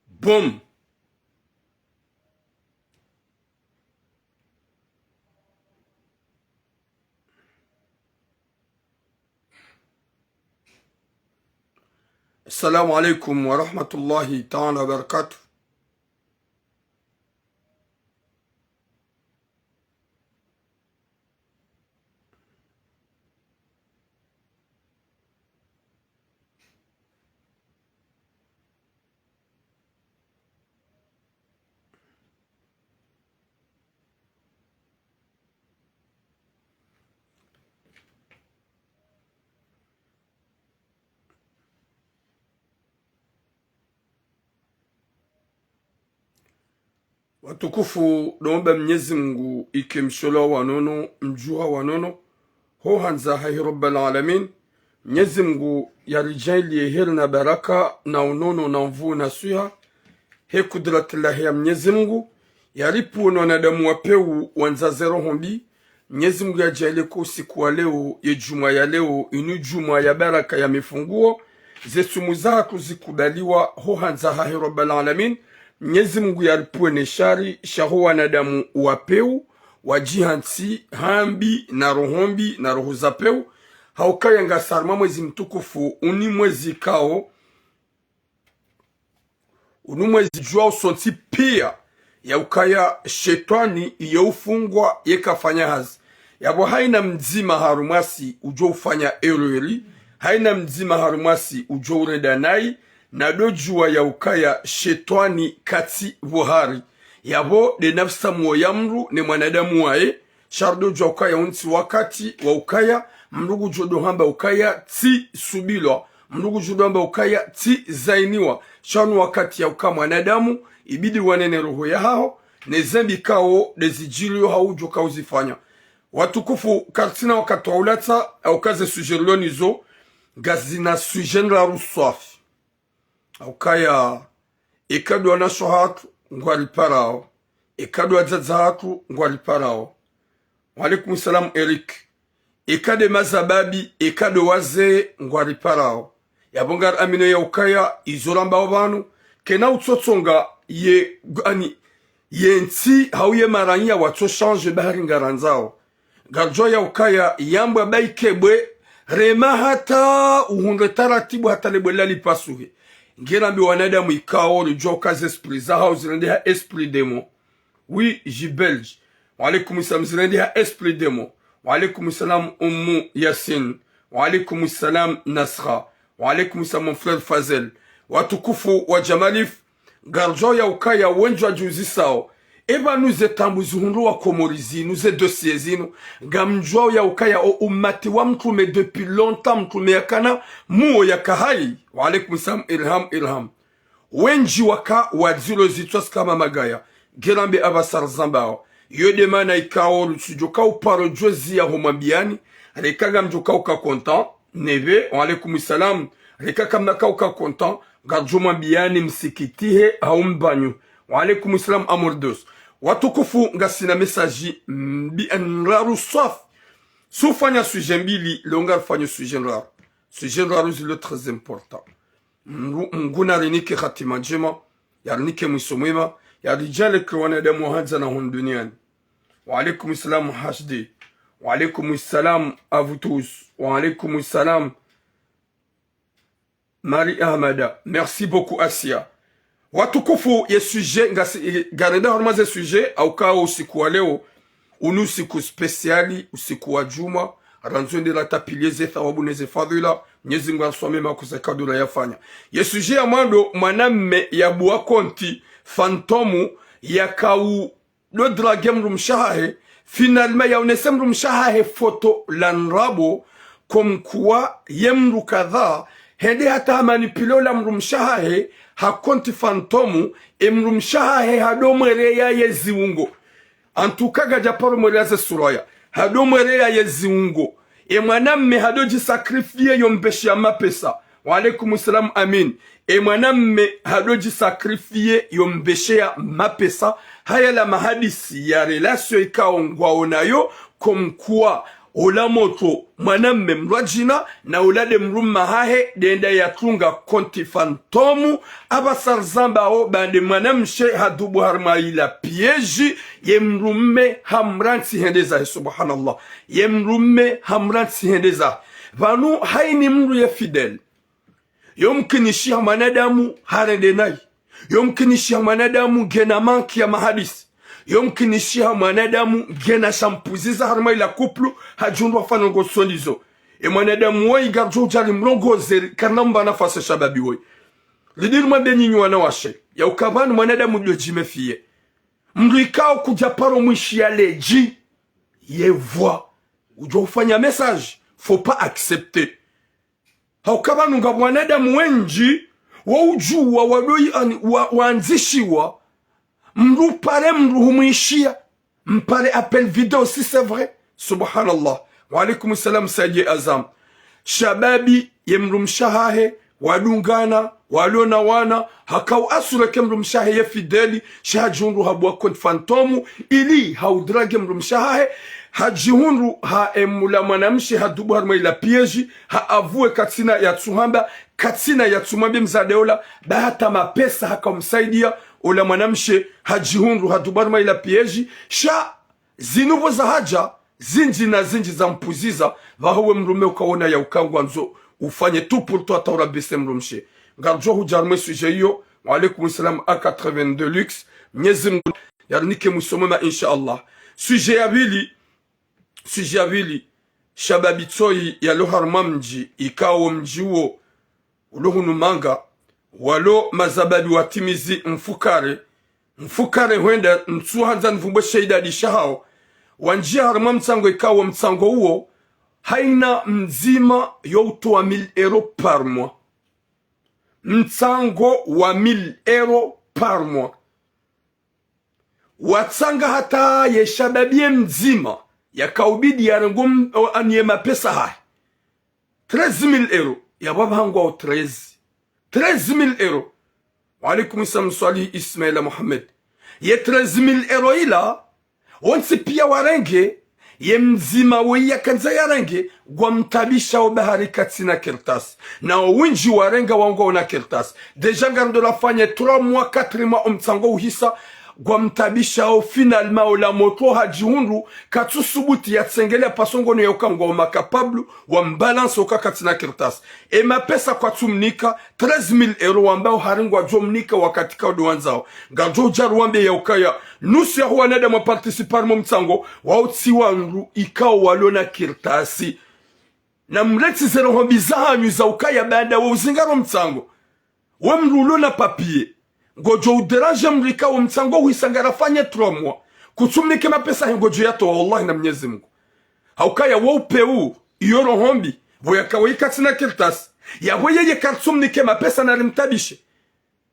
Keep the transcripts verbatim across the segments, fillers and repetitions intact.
Boum. Assalamu alaikum wa rahmatullahi ta'ala wa barakatuh. Watukufu, ndo omba Mnyezi Mungu ike msholo wa wanono, mdjuha wa wanono, ho handza hahe Rabbal Alamin. Mnyezi Mungu yaridjaanliye heri na baraka, na unono, na nvuu, na swiha, he kudratillahi ya Mnyezi Mungu, yaripvuwe no wanadamu wa pewu wandza ze roho mbi. Mnyezi Mungu yadjaanliye ko usiku wa leo, ye djumwa ya leo, inu djumwa ya baraka ya mifunguo, ze sumu zahatru zikubaliwa ho handza hahe Rabbal Alamin. Mnyezi Mungu yaripvuwe ne shari sha ho wanadamu wa pewu, wadjihantsi ha mbi na roho mbi na roho za pewu. Ha ukaya ngasi harumwa mwezi mtukufu, unu mwezi kao, unu mwezi djuwa usontsi piya, ya ukaya shetwani ye ufungwa, ye kafanya hazi. Yapvo hayina mdzima harumwasi udjo ufanya erreur, hayina mdzima harumwasi udjo urenda nayi, na ndo djuwa ya ukaya shetwani katsi pvo hari. Yapvo nde nafsi mwo ya mdru ne mwanadamu waye, sha ndo djuwa ukaya untsi wakati wa ukaya, mdru ngudjo ndo hamba ukaya tsi subilwa, mdru ngudjo ndo hamba ukaya tsi zainiwa, sha unu wakati ya uka mwanadamu, ibidi wanene roho yahaho, ne zembi kao nde zidjiliyo ha udjo ka uzifanya. Watukufu, karitsina wakati wa ulatsa, ha uka ze sujet rilo nazo, ngazina sujet ndraru swafi. Ha ukaya, eka ndo wanashe hatru, ngwariparao. Eka ndo wadzadze hatru, ngwariparao. Wa alaikum salam, Eric. Eka nde mazababi, eka ndo wazee, ngwariparao. Yapvo ngari amino ya ukaya, izo rambao pvanu, kena utsotsonga ye, ani, ye ntsi, hau ye maranya watso changer bahari ngarandzao. Ngaridjuwa ya ukaya yambwa baike bwe, rema hata uhundre taratibu hata le bwe lila lipasuhe. Ngirambi wanadamu ikao ridjuwa uka ze esprit zahao zirendeha esprit démon. Oui, J Belge. Wa alaikum salam, zirendeha esprit démon. Wa alaikum salam, Ummu Yasin. Wa alaikum salam, Nasra. Wa alaikum salam, mon frère Fazel. Watukufu wa Jamalif, ngaridjuwa ya ukaya wendji wadjiuzisao. Eba nu ze taabu zihundru wa Komori zinu, ze dossier zinu. Ngamdjuwa ya ukaya o umati wa mtrume depuis longtemps, mtrume yakana, muo yaka hayi. Wa alaikum salam, Ilham, Ilham. Wendji waka wadziro zitswa zika mamagaya. Ngirambi apvasa rizambao. Yo nde mana ikao rutsidjo ka uparo djuzi ya ho mwambiyani. Reka ngamdjo ka uka content. Neve, wa alaikum salam. Reka kamna ka uka content. Ngaridjo mwambiyani msikitihe hau mbanyu. Wa alaikum salam, Amordos. Watukufu, ngasina message mbi ndraru swafi. Sufanya sujet mbili, leo ngarifanya sujet ndraru. Sujet ndraru zilo très important. Mngu, Mngu narinike hatima ndjema, yarinike mwiso mwema, yaridjaanlie ke wanadamu wa handza na hunu duniani. Wa alaikum salam H D. Wa alaikum salam à vous tous. Wa alaikum salam Marie Ahmada. Merci beaucoup Asia. Watukufu, ye sujet, ngasi, ngarenda harumwa ze sujet, ha ukao usiku wa leo, unu usiku spécial, usiku wa djumwa, randzo ende ratapiliye ze thawabu ne ze fadhila, Mnyezi Mngu ariswamihi makosa kadura yafanya. Ye sujet ya mwando, mwanamme yabuwa konti fantôme, yakao ndo draguer mdrumshe wahahe, finalement yaonese mdrumshe wahahe foto la ndrabo, comme quoi ye mdru kadha, hende hata hamanipuler ola mdrumshe wahahe, ha konti fantôme, e mdrumshe wahahe hado mweleya ye ziungo. En tout cas, kadja paro mweleya ze sura ya. Hado mweleya ye ziungo. E mwanamme hado djisacrifier yo mbeshe ya mapesa. Wa alaikum salam Amin. E mwanamme hado djisacrifier yo mbeshe ya mapesa. Haya la mahadisi ya relation ikao ngwaonayo, comme quoi Ola motro mwanamme mdru wa djina, na ola nde mdrumme hahe, nde nda yatunga konti fantomu. Apvasa rizambao, ba nde mwanamshe hadhubu harumwa ila piège, ye mdrumme hamrantsi hende zahe, subhanallah. Ye mdrumme hamrantsi hende zahe. Pvanu haini mdru ye fidèle. Yomkinishiha mwanadamu harende nayi. Yomkinishiha mwanadamu ngena manki ya mahadisi. Yomkinishiha mwanadamu ngena shampuziza harumwa ila couple, hadjundru hafanya ndrongoo sondizo. E mwanadamu woyi ngaridjo udja rimrongoze, karina mba nafasi shababi woyi. Ridiri mwambe nyinyi wanawashe, ya uka pvanu mwanadamu ndo djimefiye. Mdru ikao kudja paro mwishiya ledji, ye voix. Udjo ufanya message, faut pas accepter. Hauka pvanu nga wanadamu wendji, wa udjuwa, wa doyi ani, wa, wandzishiwa, mdru pare mdru humwishiya, mpare appel vidéo si c'est vrai. Subhanallah. Wa alaikum salam, Saidi Azam. Shababi ye mdrumshe hahe, wadungana, walona wana, hakau assuré ke mdrumshe hahe ye fidèle, sha hadjihundru habua compte fantôme, ili haudrague mdrumshe hahe, hadjihundru ha emula mwanamshe hadhubu harumwa ila piège, ha avoué katsina yatsuhamba, katsina yatsumwambia mdzadze ola, ba hata mapesa haka umsaidia, ola mwanamshe hadjihundru hadhubu harumwa ila piège, sha zinu pvo zahadja, zindji na zindji zampuziza, pvaho we mdrumme ukaona ya uka ngwandzo ufanye tout pour toi hata urabise mdrumshe. Ngaridjo hudja harumwa e sujet iyo, wa alaikum salam A quatre-vingt-deux Lux, Mnyezi Mngu yarinike mwiso mwema, insha Allah. Sujet ya pvili, sujet ya pvili, shababi tsoyi yalo harumwa mdji, ikao mdji uwo ulo hunu Manga, walo mazababi watimizi mfukare, mfukare hwenda ntsu handza nivumbuwe she idadi shahao, wandjia harumwa mtsango ikao mtsango uwo, haina mdzima yo utowa mille euros par mois. Mtsango wa mille euros par mois. Watsanga hata ye shababi ye mdzima, yakaubidi yarenge m-, o, ani ye mapesa hahe. Treize mille euros. Ya baba hangu wao treize. Treize mille euros. Wa alaikum salam Swalihi Ismaila Mohamed. Ye treize mille euros ila, wontsi pia warenge, ye mdzima woyi yakandza yarenge, ngwamtabishao bahari katsina kartasi. Na owindji warenga wao ngwaona kartasi. Déjà ngarindo lafanye trois mois, quatre mois omtsango uhisa, ngwamtabishao finalement ola motro hadjihundru, katsusubuti yatsengelea pasongono ya uka ngwao ma capable, wambalance uka katsina kartasi. E mapesa kwatsumnika, treize mille euros wambao hari ngwadjo mnika wakati kao ndo wandzao. Ngadjo udja ruwambe ya ukaya, nusu yaho wanadamu wa participer mo mtsango, wao tsi wandru ikao walona kartasi. Na mleti ze roho mbi zahanyu za ukaya baanda wo uzingaro mtsango. We mdru ulona papier, ngodjo udéranger mdru ikao mtsango uhisa ngarafanye trois mois. Kutsumnike mapesa he ngodjo yatowa, wallahi na Mnyezi Mngu. Haukaya wo upeu, iyo roho mbi, pvo yakawa ikatsina kartasi. Yapvo yeye katsumnike mapesa narimtabishe.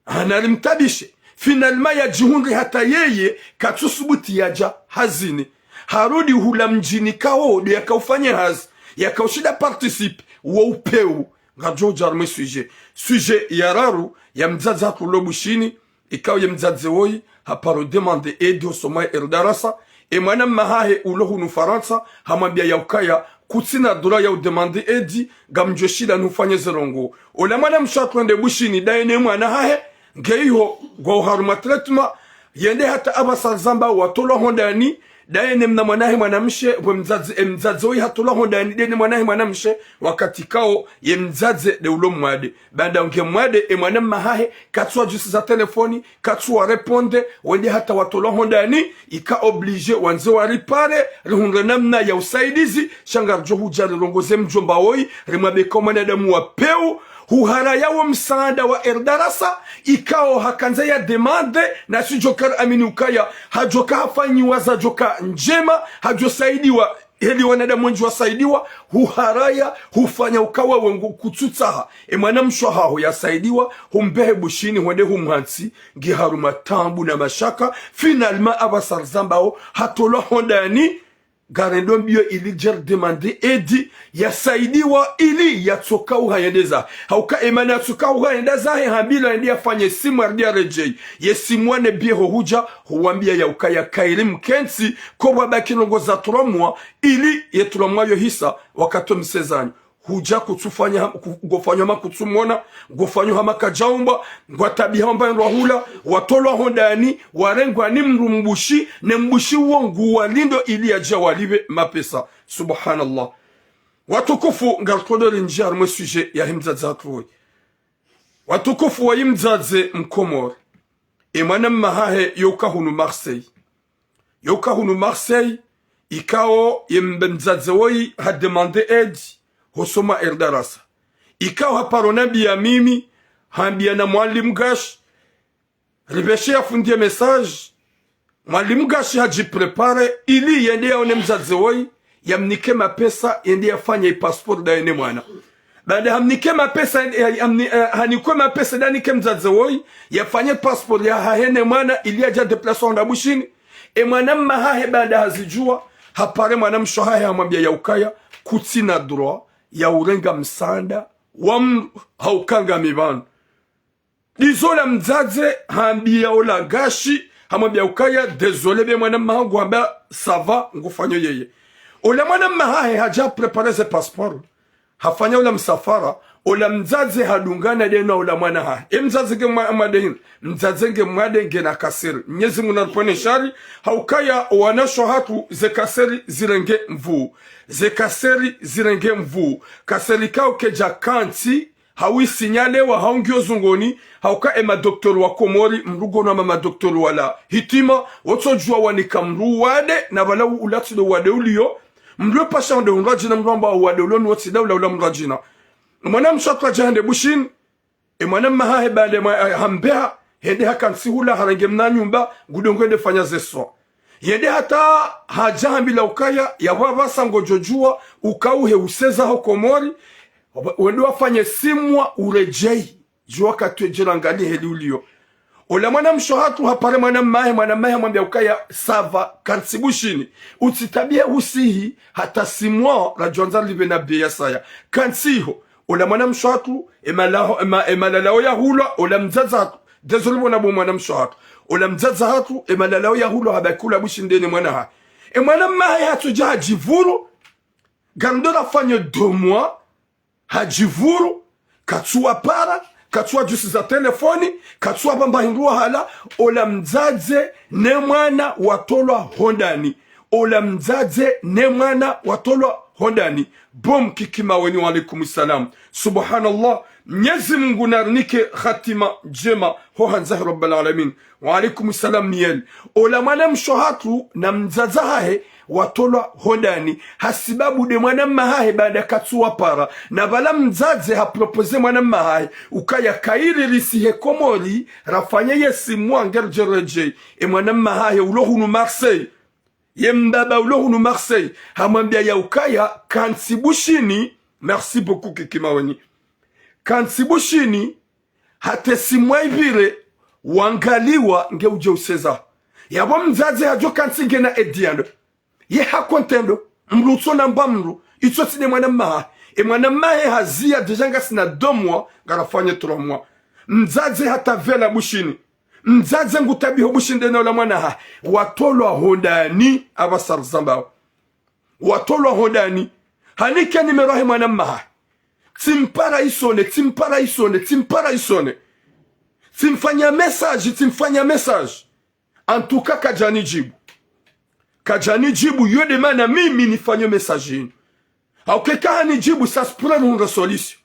Ah, narimtabishe. Finalement yadjihundri hata yeye katsusubuti yadja hazini. Harudi hula mdjini kao ndo yakaufanye hazi. Yakaushinda participer, wo upeu. Ngadjo udja harumwa e sujet. Sujet ya raru, ya mdzadze hatulo Bushini, ikao ye mdzadze woyi, haparo demander aide ho somo ya erdarasa, e mwana mma hahe ulo hunu Farantsa, hamwambia ya ukaya, kutsina droit ya udemander aide, ngamdjo shinda nufanye ze ndrongoo. Ola mwanamshe hatwende Bushini, ndaye ne mwana hahe, nge iho, ngwao harumwa traitement, yende hata apvasa rizamba watolwa hondani, ndaye ne mna mwana hahe mwanamshe, pvwe mdzadze, e mdzadze woyi hatolwa hondani, ndaye ne mwana hahe mwanamshe, wakati kao, ye mdzadze nde ulo mwade. Baanda nge mwade, e mwana mma hahe, katsuwadjusiza telefoni, katsuwa répondre, wende hata watolwa hondani, ika obligé, wandze waripare, rihundre namna ya usaidizi, sha ngaridjo hudja rirongoze mdjomba woyi, rimwambe ka mwanadamu wa peu, huharaya wo msaanda wa erdarasa, ikao hakandza ya demander, na si djoka amini ukaya, hadjoka hafanyiwa zadjoka ndjema, hadjo saidiwa, heli wanadamu wendji wasaidiwa, huharaya, hufanya ukawa wengu kutsutsaha. E mwanamshe haho yasaidiwa, humbehe Bushini hwende humhantsi, nge harumwa taabu na mashaka, finalement apvasa rizambao, hatolwa hondani, ngarendo mbio ili ridje ridemande aide, yasaidiwa ili yatsoka uhayendeza. Hauka emana yatsoka uhayendeza he hambilwa yende yafanye simu yarudi yaredjei. Ye simu wane bie ho hudja, huwambia yaukaya kayiri mkentsi, ko wabaki ndrongoo za trois mois, ili ye trois mois yo hisa, wakati wo msezanyo. Hudja kutsufanya, ku-, ngofanywa hama kutsumona, ngofanywa hama kadjaumbwa, ngwatabiha wamba ndrwa hula, watolwa hondani, warengwa ni mdru mbushi, ne mbushi uwo nguwalindo ili yadje yawalipve mapesa. Subhanallah. Watukufu, ngarikodo rindjia harumwa e sujet yahe mdzadze hatru woyi. Watukufu, woyi mdzadze Mkomori. E mwana mma hahe yo uka hunu Marseille. Yo uka hunu Marseille, ikao ye mbe mdzadze woyi hademande aide, hosoma erdarasa. Ikao haparo nambia mimi, hambia na mwalimu Gashi, ripveshe yafundie message, mwalimu Gashi hadjiprépare, ili yende yaone mdzadze woyi, yamnike mapesa, yende yafanye passeport ndaye ne mwana. Baada hamnike mapesa, eh, hamni-, eh, hanikwe mapesa ndanike mdzadze woyi, yafanye passeport yahahe ne mwana, ili yadje yadéplacé hwenda Bushini. E mwana mma hahe baada hazidjua, hapare mwana mshe hahe hamwambia yaukaya, kutsina droit, ya urenga msaanda, wa mdru, hauka ngami pvanu. Ndizo ola mdzadze hambia ola Gashi, hamwambia ukaya, désolé be mwana mma hangu, hamba ça va, ngufanyo yeye. Ola mwana mma hahe hadja préparé ze passeport, hafanya ola msafara, ola mdzadze hadungana dena ola mwana hahe. E mdzadze nge mwa-, mwadehini, mdzadze nge mwade ngena kaseri. Mnyezi Mungu naripvwene shari, haukaya owanashe hatru ze kaseri zirenge nvuu. Ze kaseri zirenge nvuu. Kaseri kao kedja kantsi, hau isinyalewa, hau ngiyo zungoni, hauka e madoktori wa Komori, mdru ngono hama madoktori wala hitima, wotsodjua wanika mdru wade, na pvala u-, ulatsi ndo wade uliyo, mdru epvasha hwende hundra djina, mdru hamba wade uliyo ni wotsi nda ula ula mdru djina. Mwana mshe hatru hadja hende Bushini, e mwana mma hahe baada mwa-, eh, hambeha, hende hakantsi hula harenge mna nyumba, ngudo ngwende fanya ze soins. Yende hata hadja hambilwa ukaya, yapvo apvasa ngodjodjua, uka uhe useza ho Komori, wende wafanye six mois uredjei, djua katwedjela ngali heli uliyo. Ola mwana mshe hatru hapare mwana mma hahe, mwana mma hahe hamwambia ukaya, ça va, kantsi Bushini. Utsitabihe husihi, hata six mois, radjwandza lipve na billet ya saya. Kantsi iho, ola mwana mshe hatru, emalaho-, ema-, emalalao yahulwa, ola mdzadze hatru. Désolé bona bo mwana mshe hatru. Ola mdzadze hatru, emalalao yahulwa, habaki hula Bushini ndeye ne mwana hahe. E mwana mma hahe hatsodja hadjipvuru, ngarendo rafanye deux mois, hadjipvuru, katsuwapara, katsuwadjusiza telefoni, katsuwapvamba hindru wahala, ola mdzadze ne mwana watolwa hondani. Ola mdzadze ne mwana watolwa hondani. Bo mkiki Maweni, wa alaikum salam. Subhanallah. Mnyezi Mungu narinike khatima ndjema ho handza he Rabbal Alamin. Wa alaikum salam, Miel. Ola mwana mshe hatru na mdzadze hahe watolwa hondani, hasibabu nde mwana mma hahe baada katsuwapara. Na pvala mdzadze haproposé mwana mma hahe, ukaya kayiri risihe Komori, rafanye ye six mois ngeridje redjei. E mwana mma hahe ulo hunu Marseille. Ye mbaba ulo hunu Marseille, hamwambia yaukaya, kantsi Bushini, merci beaucoup Kiki Maweni. Kantsi Bushini, hata e six mois ipvire, wangaliwa nge udje useza. Yapvo mdzadze hadjo kantsi ngena aide ya ndo. Ye hakontendo, mdru utsona mba mdru, itso tsi nde mwana mma hahe. E mwana mma hahe hazia déjà ngasina deux mois, ngarafanye trois mois. Mdzadze hata pvela Bushini. Mdzadze ngutabiho Bushini ndeye na ola mwana hahe. Watolwa hondani, apvasa rizambao. Watolwa hondani. Hanike numéro yahe mwana mma hahe. Tsimpara isone, tsimpara isone, tsimpara isone. Tsimfanya message, tsimfanya message. En tout cas, kadjanidjibu. Kadjanidjibu, yo nde mana mimi nifanyo message inu. Hauka eka hanidjibu, ça se pourrait rihundre solution.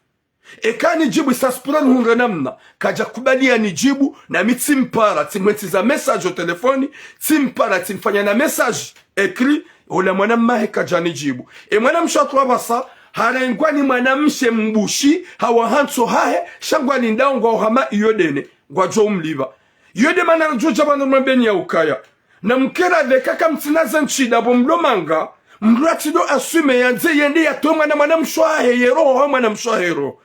Eka hanidjibu, ça se pourrait rihundre namna. Kadjakubali yanidjibu, nami tsimpara, tsimwentsiza message ho telefoni, tsimpara, tsimfanya na message écrit, ola mwana mma hahe kadjanidjibu. E mwana mshe hatru apvasa, harengwa ni mwana mshe mbushi, hawa hantso hahe, sha ngwalindao ngwao hama iyo dene, ngwadjo umlipva. Yo nde mana ridjodja pvanu rimwambeni yaukaya, namkere leka kamtsina ze ntsida pvo mlo manga, mlo atsido assumer yandze yende yatowe mwana, mwana mshe hahe ye roho, ha mwana mshe hahe roho.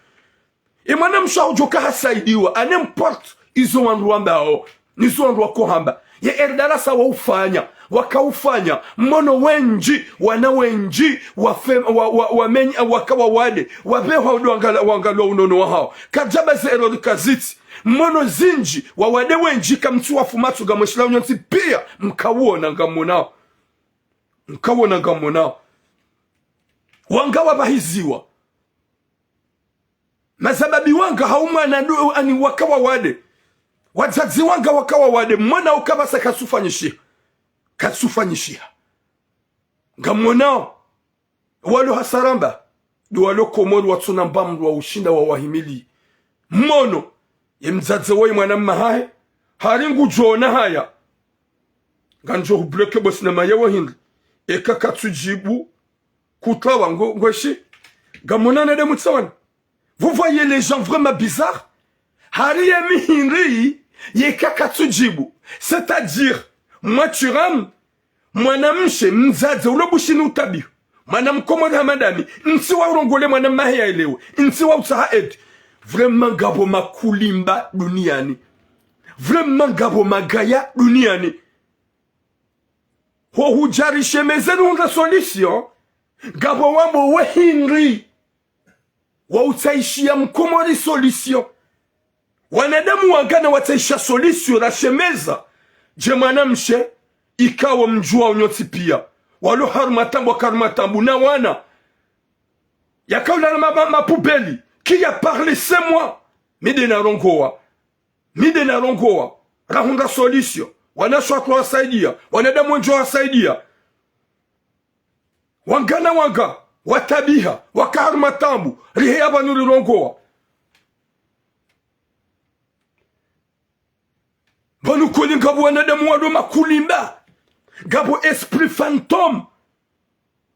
E mwana mshe hahe udjoka hasaidiwa, à n'importe izo wandru wambao, nizo wandru wakohamba. Ye erdarasa waufanya, wakaufanya, mmono wendji, wana wendji, wafe-, wa, wa, wamenyi, waka wawade, wapvehwa ndo wangala, wangalwa unono wahawo. Kadjaba ze erreur kazitsi. Mmono zindji, wawade wendji, kamtsu wafuma tsu ngamweshilao nyontsi piya, mkawona ngamwonao. Mkawona ngamwonao. Wanga wapvahiziwa. Mazababi wanga hau mwana ndu, ani waka wawade. Wadzadze wanga waka wawade. Mwana ukapvasa katsufanyishiha. Katsufanyishiha. Ngamwonao. Walo hasaramba. Ndo walo Komori watsuna mbamlwa ushinda wawahimili. Mmono. Ye mdzadze woyi mwana mma hahe. Hari ngudjona haya. Ngandjo hubloquer bo sinema yewo hindri. Eka katsudjibu. Kutlawa ngo, ngweshi. Ngamwonana de mutsawana. Vous voyez les gens vraiment bizarres. Hari ye mihindri, yeka katsudjibu. C'est-à-dire, moi tu rames, mwanamshe, mdzadze, ulo Bushini utabiho. Mwana mkomori hama dami, ntsi wa urongole mwana mma hahe yaelewe. Ntsi wa utsaha edi. Vraiment ngapvo makulimba duniani. Vraiment ngapvo magaya duniani. Ho hudjarishemeze nuhundra solution. Ngapvo wambo we hindri. Wa utsahishiya mkomori solution. Wanadamu wangana watsahisha solution rashemeza. Dje mwanamshe, ikawo mdjuwa unyontsi piya. Walo harumwa tambu, waka harumwa tambu, na wana. Yakaula na ma, ma, ma poubelle. Qui a parlé, c'est moi. Mi de narongowa. Mi de narongowa. Rahundra solution. Wanashe watru wasaidiya. Wanadamu wendji wasaidiya. Wangana wanga, watabiha, waka harumwa tambu, riheya pvanu rirongowa. Pvanu koni ngapvo wanadamu walo makulimba, ngapvo esprit fantôme.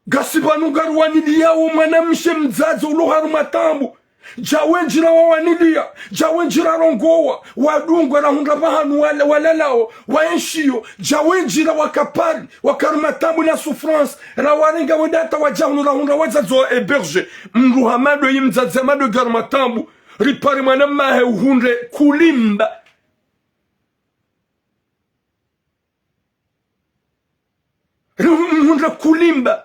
Ngasi pvanu ngariwaniliyawo mwanamshe mdzadze ulo harumwa tambu. Dja wendji ra wawaniliya, dja wendji ra rongowa, wadungwa rahundra pvahanu wala-, walalawo, waenshiyo, dja wendji ra waka pvali, waka harumwa tambu na souffrance, rawarenga wende hata wadja hunu rahundra wadzadze wa héberger. Mdru hama do yi mdzadze hama do ngu harumwa tambu, ripvare mwana mma hahe uhundre kulimba. Ri-, mhundra kulimba.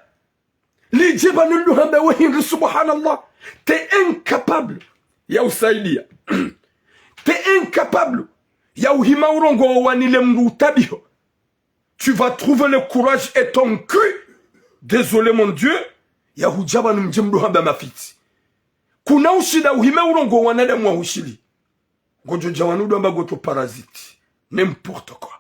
Lidje pvanu luhamba we hindri, subhanallah. T'es incapable ya usaidiya. T'es incapable ya uhima urongowa wanile mdru utabiho. Tu vas trouver le courage et ton cul. Désolé mon Dieu. Ya hudja pvanu mdje mdru hamba mafitsi. Kuna ushinda uhime urongowa wanadamu wahushili. Ngodjo dja wanu ndo amba ngotso parasite. N'importe quoi.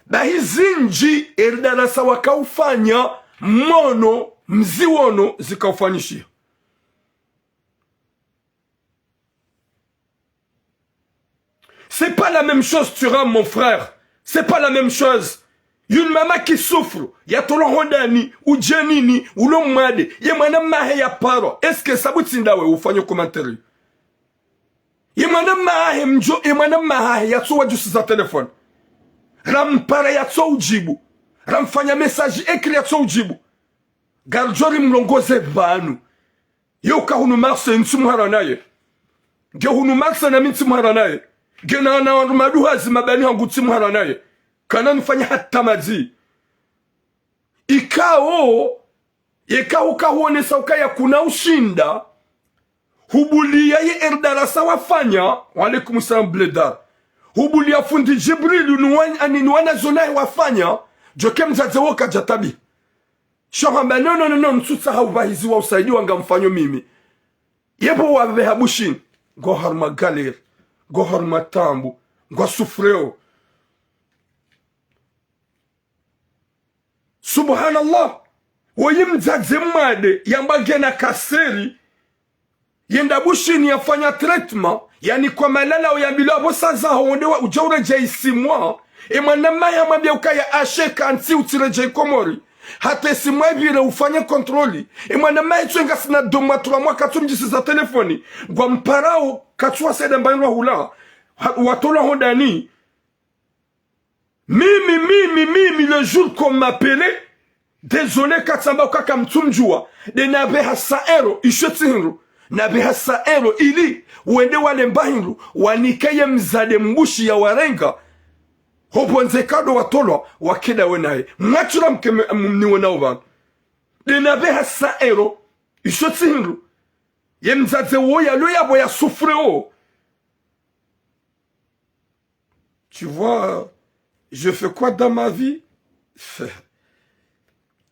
Bahi zindji, erdarasa wakaufanya, mmono, mziwono, zikaufanyishiha. C'est pas la même chose, tu rames, mon frère. C'est pas la même chose. Une maman qui souffre, yatolwa hondani, udjenini, ulo mwade, ye mwana mma hahe yaparwa. Est-ce que sabu tsi ndawe ufanye commentaire? Ye mwana mma hahe mdjo, ye mwana mma hahe yatso wadjusiza téléphone. Rampara yatso udjibu. Ramfanya message écrit yatso udjibu. Ngaridjo ri mlongoze pvanu. Ye uka hunu Marseille ntsi muhara naye. Nge hunu Marseille nami ntsi muhara naye. Nge na, na wandru maduhazi mabani hangu ntsi muhara naye. Kana nifanya hata madzi. Ikao, yeka uka huonesa ukaya kuna ushinda, hubuliya ye erdarasa wafanya, wa alaikum salam Bledar. Hubuliya fundi Djibril, nuwan-, ani nuwanazo nahe wafanya, djoke mdzadze wo kadja tabiha. Sha hamba, non, non, non, non, ntsutsaha upvahiziwa usaidiwa ngamfanyo mimi. Yepvo wapveha Bushini, ngo harumwa galère, ngo harumwa tambu, ngwa souffreo. Subhanallah. Woyi mdzadze mwade, yamba ngena kanseri, yenda Bushini yafanya traitement, yanikwa malala, uyambilwa apvo sa zaho wonde wa udja uredjeyi six mois. E mwana mma hahe yamwambiya ukaya asheka ntsi utsiredjeyi Komori. Hata e six mois ipvire ufanye contrôle. E mwana mma hahe tsu ngasina deux mois, trois mois katsu mdjisiza téléphone. Ngwa mparao katsu wasaidiya mbanilwa hula. Ha, watolwa hondani. Mimi, mimi, mimi, le jour qu'on m'appelait, désolé, katsamba ukaka mtsumdjuwa, de napveha cent euros, isho tsi hindru, napveha cent euros ili wende walemba hindru, wanike ye mdzadze mbushi yawarenga. Ho pvondze kado watolwa, wakeda we naye. Mwatsu la mke me-, m-, mniwonao pvanu. Dena be ha cent euros. Isho tsi hindru. Ye mdzadze woyi yalo yapvo ya souffre wo. Tu vois, je fais quoi dans ma vie?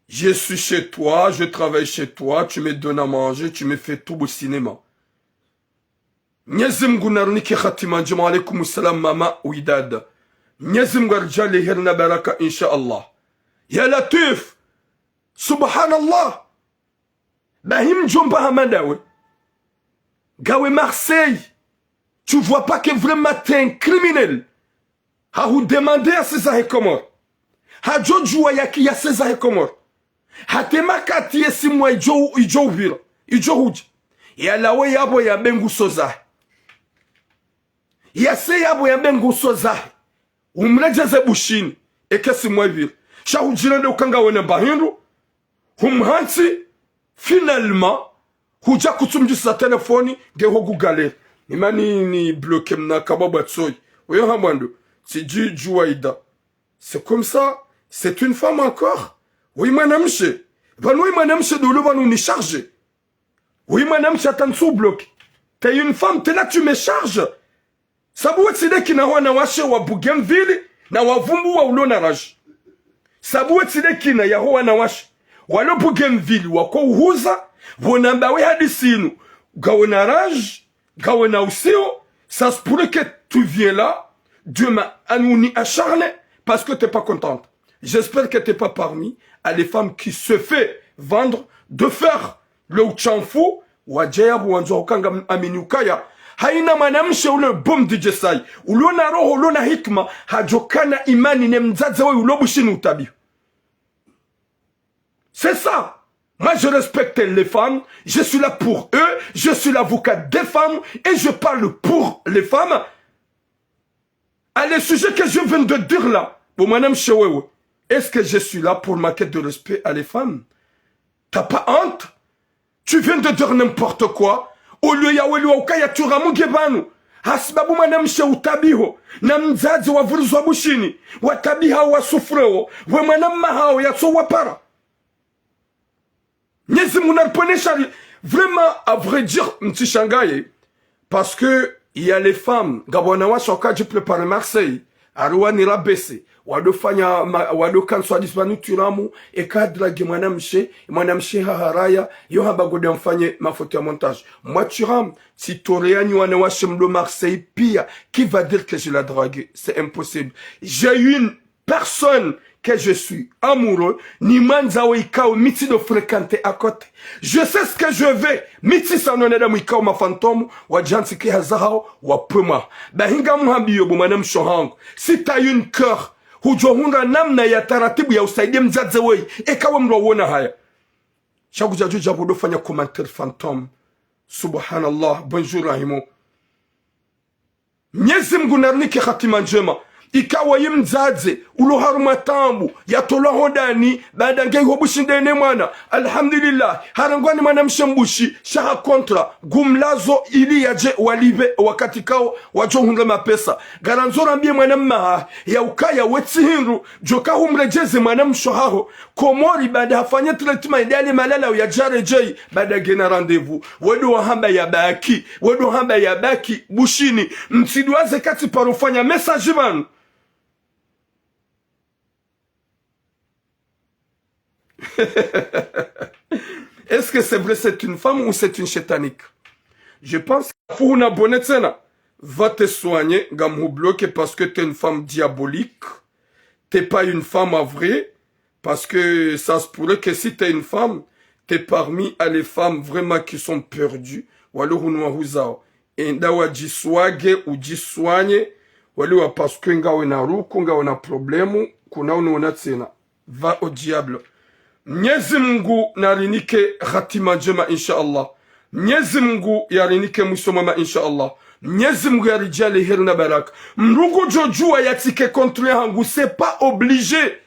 Je suis chez toi, je travaille chez toi, tu me donnes à manger, tu me fais tout beau cinéma. Mnyezi Mngu narinike hatima ndjema. Wa alaikum salam, mama Widad. Mnyezi Mngu aridjaanliye heri na baraka, insha Allah. Ya Latwif, subhanallah. Bahi mdjomba hama ndawe, ngawe Marseille, tu vois pas que vraiment t'es un criminel? Hahu demande ya seza he Comores. Hadjo djuwa ya ki ya seza he Comores. Hata ye makati ye simwa idjo, idjo upvira, idjo hudja. Yalawe yapvo yambe nguso zahe. Yase yapvo yambe nguso zahe. Umredjeze Bushini, eka simwa ipvira. Sha hudjira nde uka ngawe na mba hindru, humhantsi, finalement, hudja kutsumdjisa telefoni, nge ho gu galère. Ni mani ni bloqué mna kababwa tsoyi. Oyo hamba ndo, tsidji djuwa ida. C'est comme ça, c'est une femme encore. Woyi mwanamshe. Pvanu woyi mwanamshe ndo ulo pvanu ni charge. Woyi mwanamshe hata ntsu bloqué. T'es une femme, t'es là, tu me charges. Sabu we tsi de kina ho wanawashe wa Bougainville na wa Vumbuwa ulo na rage. Sabu we tsi de kina ya ho wanawashe walo Bougainville wako uhuza, pvo namba we hadisi inu, ngawe na rage, ngawe na usio, ça se pourrait que tu viens là, demain, à nous ni acharné, parce que t'es pas contente. J'espère que t'es pas parmi à les femmes qui se fait vendre de faire le uchamfu, wadjaya pvo wandzo uka ngam amini ukaya. Hayina mwanamshe ule bom D J Sai, ulo na roho, ulo na hikima, hadjo kana imani ne mdzadze woyi ulo Bushini utabiho. C'est ça. Moi, je respecte les femmes, je suis là pour eux, je suis l'avocat des femmes et je parle pour les femmes. À le sujet que je viens de dire là, bo mwanamshe wewe, est-ce que je suis là pour manquer de respect à les femmes? T'as pas honte? Tu viens de dire n'importe quoi. Olio ya weli wa ukaya turamuge pvanu. Hasibabu mwanamshe utabiho, na mdzadze wa vurizwa Bushini, watabiha wa souffre wo, we mwanamma hawo yatso wapara. Mnyezi Mngu nariponesha ri-, vraiment, à vrai dire, mtsishangaye. Parce que il y a les femmes, ngapvo wanawashe wakadji préparer Marseille, ari wani rabese, wado fanya ma-, wado kanso hadisi pvanu turamu, eka drague mwanamshe, mwanamshe haharaya, yo hamba ngode amfanye mafoto ya montage. Moi, turam, si tore yanyu wanawashe mdo Marseille pia, qui va dire que je la drague? C'est impossible. J'ai une personne que je suis amoureux, ni mwandza wo ikao mi tsi do fréquenter à côté. Je sais ce que je veux, mi tsi sa no wanadamu ikao ma fantôme, wadjantsi ke haza hawo, wapvwe mwaha. Bahi ngamuhambiyo bo mwanamshe hangu, si t'as une cœur, hudjo hundra namna ya taratibu ya usaidie mdzadze woyi, eka we mdru wona haya. Sha kudjadjo dja pvo do fanya commentaire fantôme. Subhanallah, bonjour Rahimo. Mnyezi Mngu narinike hatima ndjema. Ikao ye mdzadze, ulo harumwa taabu, yatolwa ho dahoni, baada nge iho Bushini nde ne mwana. Alhamdulillah, harengwa ni mwanamshe mbushi, sha ha contrat, ngumlazo ili yadje walipve wakati kao wadjo hundra mapesa. Ngarandzo rambiye mwanamma hahe, ya ukaya we tsi hindru, djoka humredjeze mwanamshe haho, Komori baada hafanya traitement ende ale malala uyadjaredjeyi, baada ngena rendez-vous. Wedo wahamba yabaki, wedo hamba yabaki Bushini. Mtsiduwaze katsi paro fanya message pvanu. Est-ce que c'est vrai, c'est une femme ou c'est une shetanique? Je pense. Fuhuna bonne tsena. Va te soigner, ngamhubloqué parce que t'es une femme diabolique. T'es pas une femme à vrai. Parce que ça se pourrait que si t'es une femme, t'es parmi à les femmes vraiment qui sont perdues. Walo hunwa huzao. Enda wadjiswage, udjiswanye. Waliwa parce que ngawe na ruku, ngawe na problème, kuna uniona tsena. Va au diable. Mnyezi Mngu narinike hatima ndjema, insha Allah. Mnyezi Mngu yarinike mwiso mwema, insha Allah. Mnyezi Mngu yaridjaanliye heri na baraka. Mdru ngudjo djuwa yatsike contre hangu, c'est pas obligé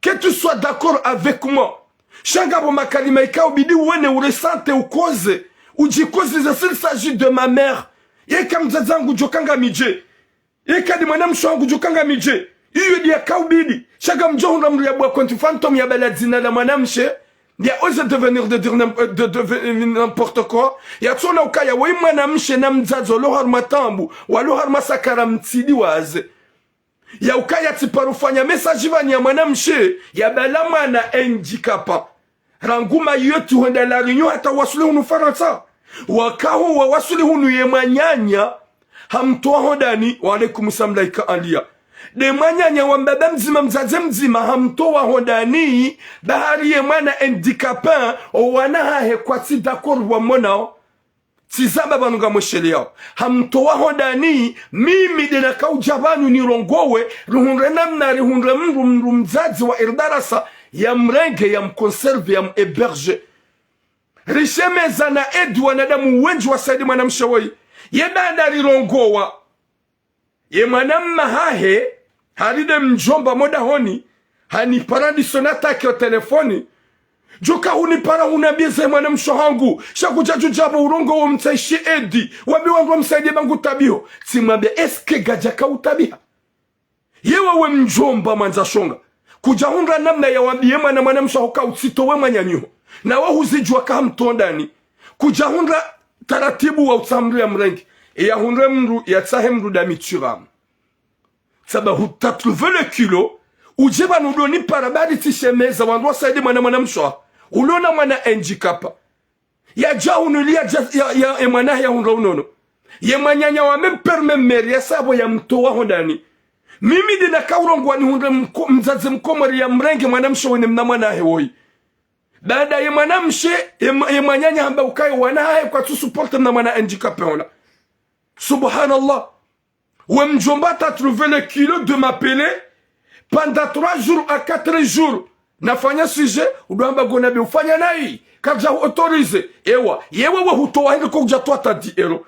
que tu sois d'accord avec moi. Sha ngapvo makalima ikao bidi wene uressentir, ukoze, udjikoze za, s'il s'agit de ma mère. Yeka mdzadze hangu djoka ngamidje. Yeka ndi mwanamshe hangu djoka ngamidje. Iyo ndiya kaubidi. Sha ngamdjo hundra mdru ya bwa compte fantôme ya bala dzina la mwanamshe, ya oser devenir de dire n'im-, euh, de, de, n'importe quoi. Ya tsona ukaya woyi mwanamshe na mdzadze walo harumwa taabu, walo harumwa sakara mtsidi waze. Ya ukaya tsi paro fanya message pvani ya mwanamshe, ya bala mwana handicapé. Rangu Mayotte hwenda La Réunion hata wasuli hunu Farantsa. Wakaho wawasuli hunu ye mwananya, hamtowa hondani, wa alaikum salam laika Aliya. Nde mwananya wa mbaba mdzima, mdzadze mdzima, hamtowa hondani, bahari ye mwana handicapé, owana hahe kwatsi d'accord wamonao. Tsi zamba pvanu ngamwesheleyao. Hamtowa hondani, mimi nde nakaudja pvanu nirongowe, rihundre namna rihundre mdru, mdru mdzadze wa Erdarasa, ya mrenge, ya mconserve, ya mhéberge. Rishemeza na edi wanadamu wendji wasaidi mwanamshe woyi. Ye baanda rirongowa. Ye mwananya hahe, hari nde mdjomba mo dahoni, hanipara ndisona take o telefoni. Djuka hunipara hunambiye ze mwanamshe hangu, sha kudja djudja pvo urongowe mtsaishi edi, wambi wangu wamsaidiye ba ngutabiho. Tsimwambiya est-ce que ngadjaka utabiha? Ye wewe mdjomba mwandza shonga. Kudja hundra namna ya wambiye mwana mwanamshe haho ka utsitowe mwananyaho. Na wo huzidjuwa ka hamtowa hondani. Kudja hundra taratibu wa utsaha mdru ya mrenge. E ya hundre mdru ya tsahe mdru dami turamu. Tsaba huta trouver le culot. Udje pvanu udoni para bari tsishemeza wandru wasaidi mwana mwanamshe haho. Ulona mwana handicapé. Yadja hunu ili yadja, ya, ya, e mwana ya hundra unono. Ye mwananya wa même père même mère ya sabo ya mtowa hondani. Mimi nde nakaurongowa nihundre mko-, mdzadze mkomori ya mrenge mwanamshe woyi ne mna mwana hahe woyi. Baanda ye mwanamshe, ye mwa-, ye mwananya hamba ukaya wana hahe kwatsu supporter mna mwana handicapé hona. Subhanallah. We mdjomba ta trouver le culot de m'appeler pendant trois jours à quatre jours. Nafanya sujet, udo hamba ngona be ufanya nayi, kadja hu autoriser. Ewa, ye wewe hutowa hindri ko kudja towa hata dix euros.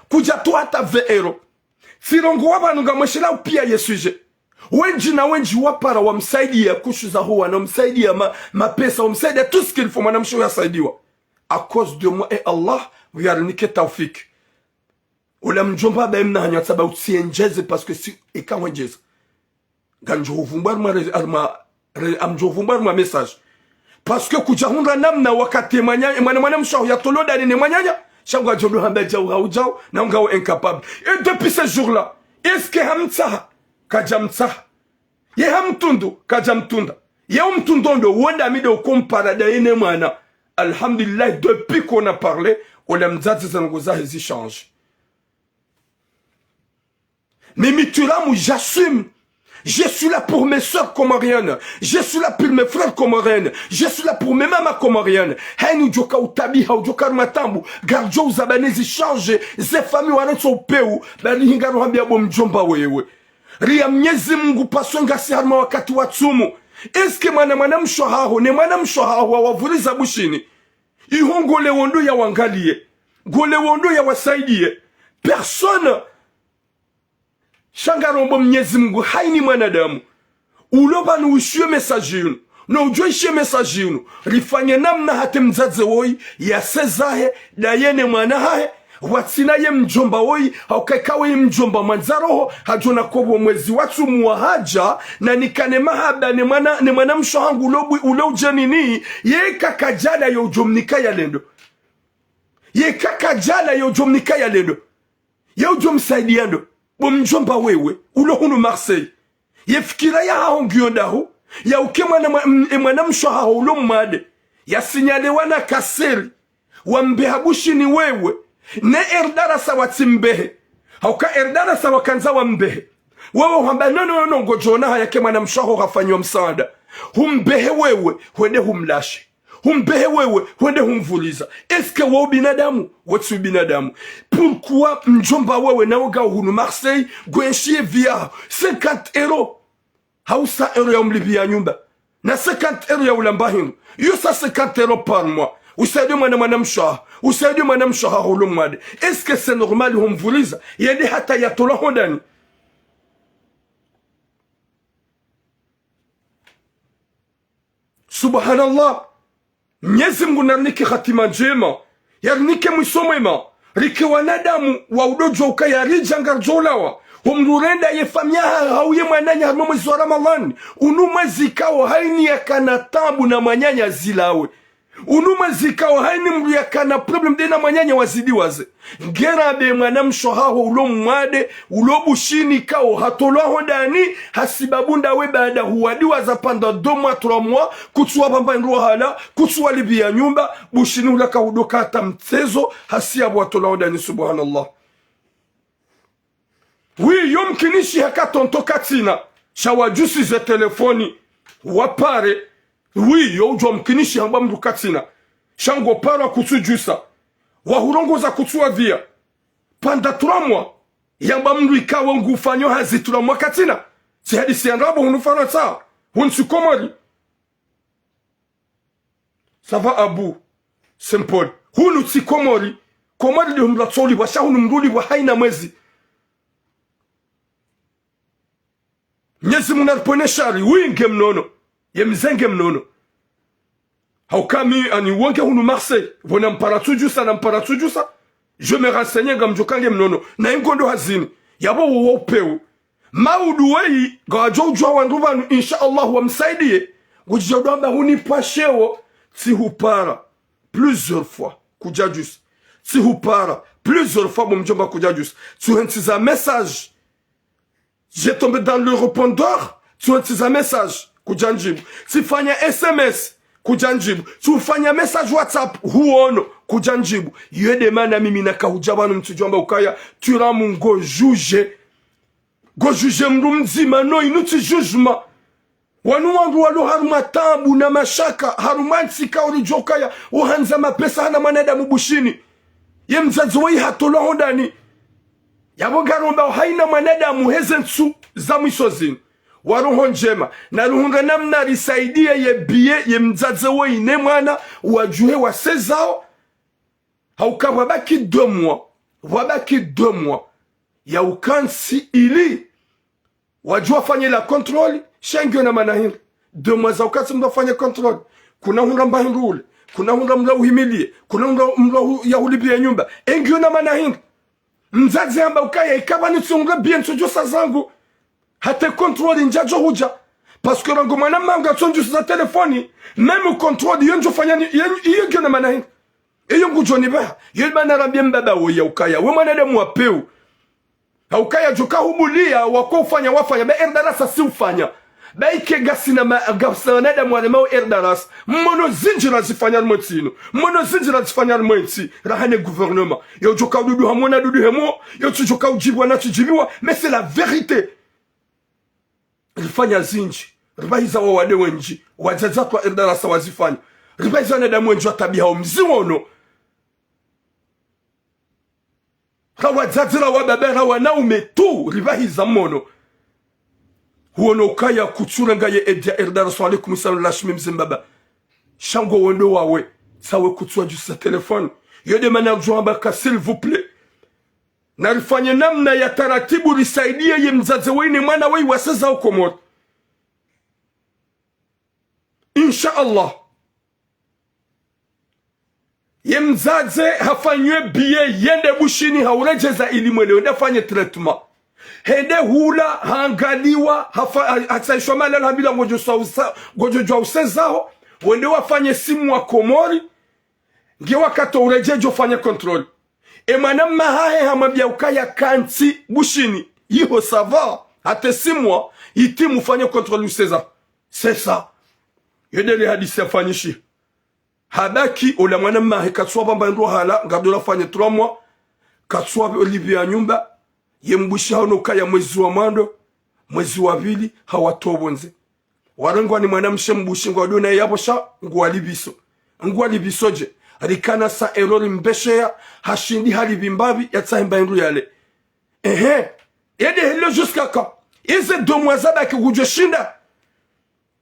Kudja towa hata vingt euros. Tsirongowa pvanu ngamwesheleyao piya ye sujet. Wendji na wendji wapara wamsaidiya kushuza ho wana, wamsaidiya ma, mapesa, wamsaidiya tout ce qu'il faut, mwanamshe uyo asaidiwa. À cause de moi et Allah, uyo yarinike tawfik. Ola mdjomba ba emna hanya tsaba utsiendjeze parce que si eka wendjeza. Ngamdjo huvumbwa harumwa re-, harumwa re-, ngamdjo huvumbwa harumwa message. Parce que kudja hundra namna wakati mwana, mwana, mwanamshe haho yatolwa hondani ne mwananya, sha ngwadjo ndo hamba djau hau djau, na ngawo incapable. Et depuis ce jour-là, est-ce que hamtsaha? Kadja mtsaha. Ye hamtundu, kadja mtunda. Ye umtundu ndo wonda mi nde ukompara ndaye ne mwana. Alhamdulillah, depuis qu'on a parlé, ola mdzadze ze ndrongo zahe zi change. Mimi turamu, j'assume. Je suis là pour mes sœurs comoriennes. Je suis là pour mes frères comoriens. Je suis là pour mes mamans comoriennes. Hayini udjoka utabiha, udjoka harumwa taabu, ngaridjo uzaba ne zi change, ze famille warantsi upvewu, bari hinga ruhambiya bo mdjomba wewe. Riya Mnyezi Mungu parce que ngasi harumwa wakati wa tsumu. Est-ce que mwana mwanamshe haho, ne mwanamshe haho wawavuriza bushini? Iho ngole wondo yawangaliye. Ngole wondo yawasaidiye. Personne. Sha ngarombo Mnyezi Mungu, hayini mwanadamu ulo pvanu ushiye message yinu, no udjo ishiye message yinu, rifanye namna hata mdzadze woyi yasezahe, ndaye ne mwana hahe, watsina ye mdjomba woyi, hauka eka woyi mdjomba mwandza roho, hadjona ko bo mwezi wa tsumu wahadja, na nikane mahaba ne mwana, ne mwanamshe hangu ulo bwi, ulo udjenini, yeka kadjala yo udjo mnika ya lendo. Yeka kadjala yo udjo mnika ya lendo. Ye udjo msaidiya ndo, bo mdjomba wewe, ulo hunu Marseille. Ye fikira yahaho ngiyo ndahu, ya uke mwana mwa-, m-, e mwanamshe haho ulo mwade, ya signalé wana kaseri, wambeha bushini wewe, ne Erdarasa watsimbehe. Hauka Erdarasa wakandza wambehe. Wewe hwamba no, no, no, ngodjo ona haya ke mwanamshe haho hafanyiwa msaada. Humbehe wewe, hwende humlashe. Humbehe wewe, hwende humvuriza. Est-ce que wo ubinadamu? Wo tsi ubinadamu. Pourquoi mdjomba wewe nawe ngawe hunu Marseille, ngwenshiye vie yaho? Cinquante euros. Hau cent euros ya umlipviya nyumba. Na cinquante euros ya ulamba hindru. Yo cent cinquante euros par mois. Usaidiye mwana, mwanamshe haho. Usaidiye mwanamshe haho ulo mwade. Est-ce que c'est normal humvuriza? Yende hata yatolwa hondani. Subhanallah. Mnyezi Mungu narinike hatima ndjema. Yarinike mwiso mwema. Rike wanadamu wa udodjo uka yaridja ngaridjo ulawa. Ho mdru urenda ye famiyi yahahe hau ye mwananya harumwa mwezi wa Ramadhani. Unu mwezi ikao haini yakana taabu na mwananya zilawe. Unu mwezi ikao haini mdru yakana problème de na mwananya wazidiwaze. Ngera be mwanamshe haho ulo mwade, ulo Bushini ikao hatolwa ho ndani, hasibabu ndawe baada huwadiwaza pendant deux mois, trois mois, kutsuwa pvamba indru wahala, kutsuwa libi ya nyumba, Bushini hula kahudoka hata mtsezo, hasiya bo watolwa ho ndani, subhanallah. Oui, yo mkinishi haka tonton katsina. Sha wadjusize telefoni. Wapare. Oui, yo udjwa mkinishi hamba mdru katsina. Sha ngo parwa kutsudjusa. Wahurongoza kutsuwadhiya. Pendant trois mois. Yamba mdru ikao ngufanyo hazi trois mois katsina. Tsi hadisi ya ndrabo hunu Farantsa. Hunu tsi Komori. Ça va, Abu Saint Paul? Hunu tsi Komori. Komori nde mdru atsolipvwa, sha hunu mdru ulipvwa haina mwezi. Mnyezi Mungu naripvwene shari, oui nge mnono. Ye mze nge mnono. Hauka mi ani wo nge hunu Marseille, pvo nampara tsudjusa, nampara tsudjusa. Je me renseigne ngamdjoka nge mnono. Na ingondo hazini. Yapvo wo wa upeu. Maudu weyi, ngawadjo udjuwa wandru pvanu, insha Allah, wamsaidiye. Ngudjo udjo amba hunipva sheo, tsihupara. Plusieurs fois, kudjadjusa. Tsihupara. Plusieurs fois, bo mdjomba, kudjadjusa. Tsihuhentsiza message. J'ai tombé dans le répondeur. Tsihuhentsiza message. Kudjandjibu. Tsifanya S M S. Kudjandjibu. Tsifanya message WhatsApp. Huono. Kudjandjibu. Yo nde mana mimi naka hudja pvanu mtsudjo amba ukaya. Turamu ngo juge. Ngo juge mdru mdzima, no, inu tsi jugement. Wanu wandru walo harumwa taabu na mashaka, harumwa ntsi ikao ridjo ukaya, uhandza mapesa hana mwanadamu Bushini. Ye mdzadze weyi hatolwa ho ndani. Yapvo ngaromba haina mwanadamu heze ntsu za mwiso zinu. Wa roho ndjema, narihundre namna risaidiye ye billet ye mdzadze weyi ne mwana, wadjuhe wasezao. Hauka pvwabaki deux mois. Pvwabaki deux mois. Ya ukantsi ili wadjuwa fanye la contrôle, sha ngiyo na mana hindri. Deux mois za ukantsi mdru afanye contrôle. Kuna hundra mba hindru ule. Kuna hundra mdru uhimiliye. Kuna hundra mdru hu-, ya hulipiye nyumba. E ngiyo na mana hindri. Mdzadze hamba ukaya ikapvo nitsungule billet ntsudjusa zangu. Hata contrôle ndjadjo hudja. Parce que rangu mwana manga tsondjusa telefoni. Même contrôle yo ndjofanya ni, yo, yo ngiyo na mana hindri. Iyo ngudjo nipveha. Yo mana rambiye mbaba woyi ya ukaya. We mwanadamu wa peu. Haukaya djoka hubuliya, wako ufanya wafanya, ba erdarasa si ufanya. Ba ike ngasina ma-, ngasina wanadamu waremao erdarasa. Mmono zindji razifanya harumwa entsi inu. Mmono zindji razifanya harumwa entsi. Raha ne gouvernement. Yo djoka ududu hamwona dudu hemwo. Yo tsi djoka udjibiwa na tsidjibiwa. Mais c'est la vérité. Rifanya zindji. Ripvahiza wawade wendji. Wadzadze watru wa erdarasa wazifanya. Ripvahiza wanadamu wendji watabihao mzi wono. Ra wadzadze, ra wababa, ra wanaume tu, ripvahiza mmono. Huono ukaya kutsurenga ye aide ya erdarasa. Wa alaikum salam, Lashmi mze mbaba. Sha ngo wendo wawe, tsawe kutsuwadjusa telefoni. Yo nde mana ngudjo amba ka, s'il vous plaît. Narifanye namna ya taratibu risaidiye ye mdzadze weyi ne mwana weyi wasezao Komori. Insha Allah. Ye mdzadze hafanywe billet yende Bushini hauredjeza ili mwele wende afanye traitement. Hende hula, haangaliwa, hafa-, ha-, hatsaishwa malalo hambilwa ngodjo sa-, usa-, ngodjo djuwa usezao, wende wafanye six mois Komori, nge wakati uredjeya djo fanye contrôle. E mwana mma hahe hamwambiya ukaya kantsi Bushini, iho ça va, hata six mois, itimu ufanye contrôle usezao. C'est ça. Yo nde le hadisi yafanyishiha. Habaki ola mwana mma hahe katsuwa pvamba ndro hala, ngado la fanye trois mois, katsuwa lipiya nyumba, ye mbushi haono ukaya mwezi wa mwando, mwezi wa pvili, hawatowa pvondze. Warengwa ni mwanamshe mbushi ngwadjo naye yapvo sha, nguwalipviso. Nguwalipviso dje? Rikana sa erreur mbesheya, hashindi halipvi mbapvi, yatsahe mba hindru yale. Ehe. Yende hilo jusqu'à quand? Ize deux mois zabaki kudjo shinda.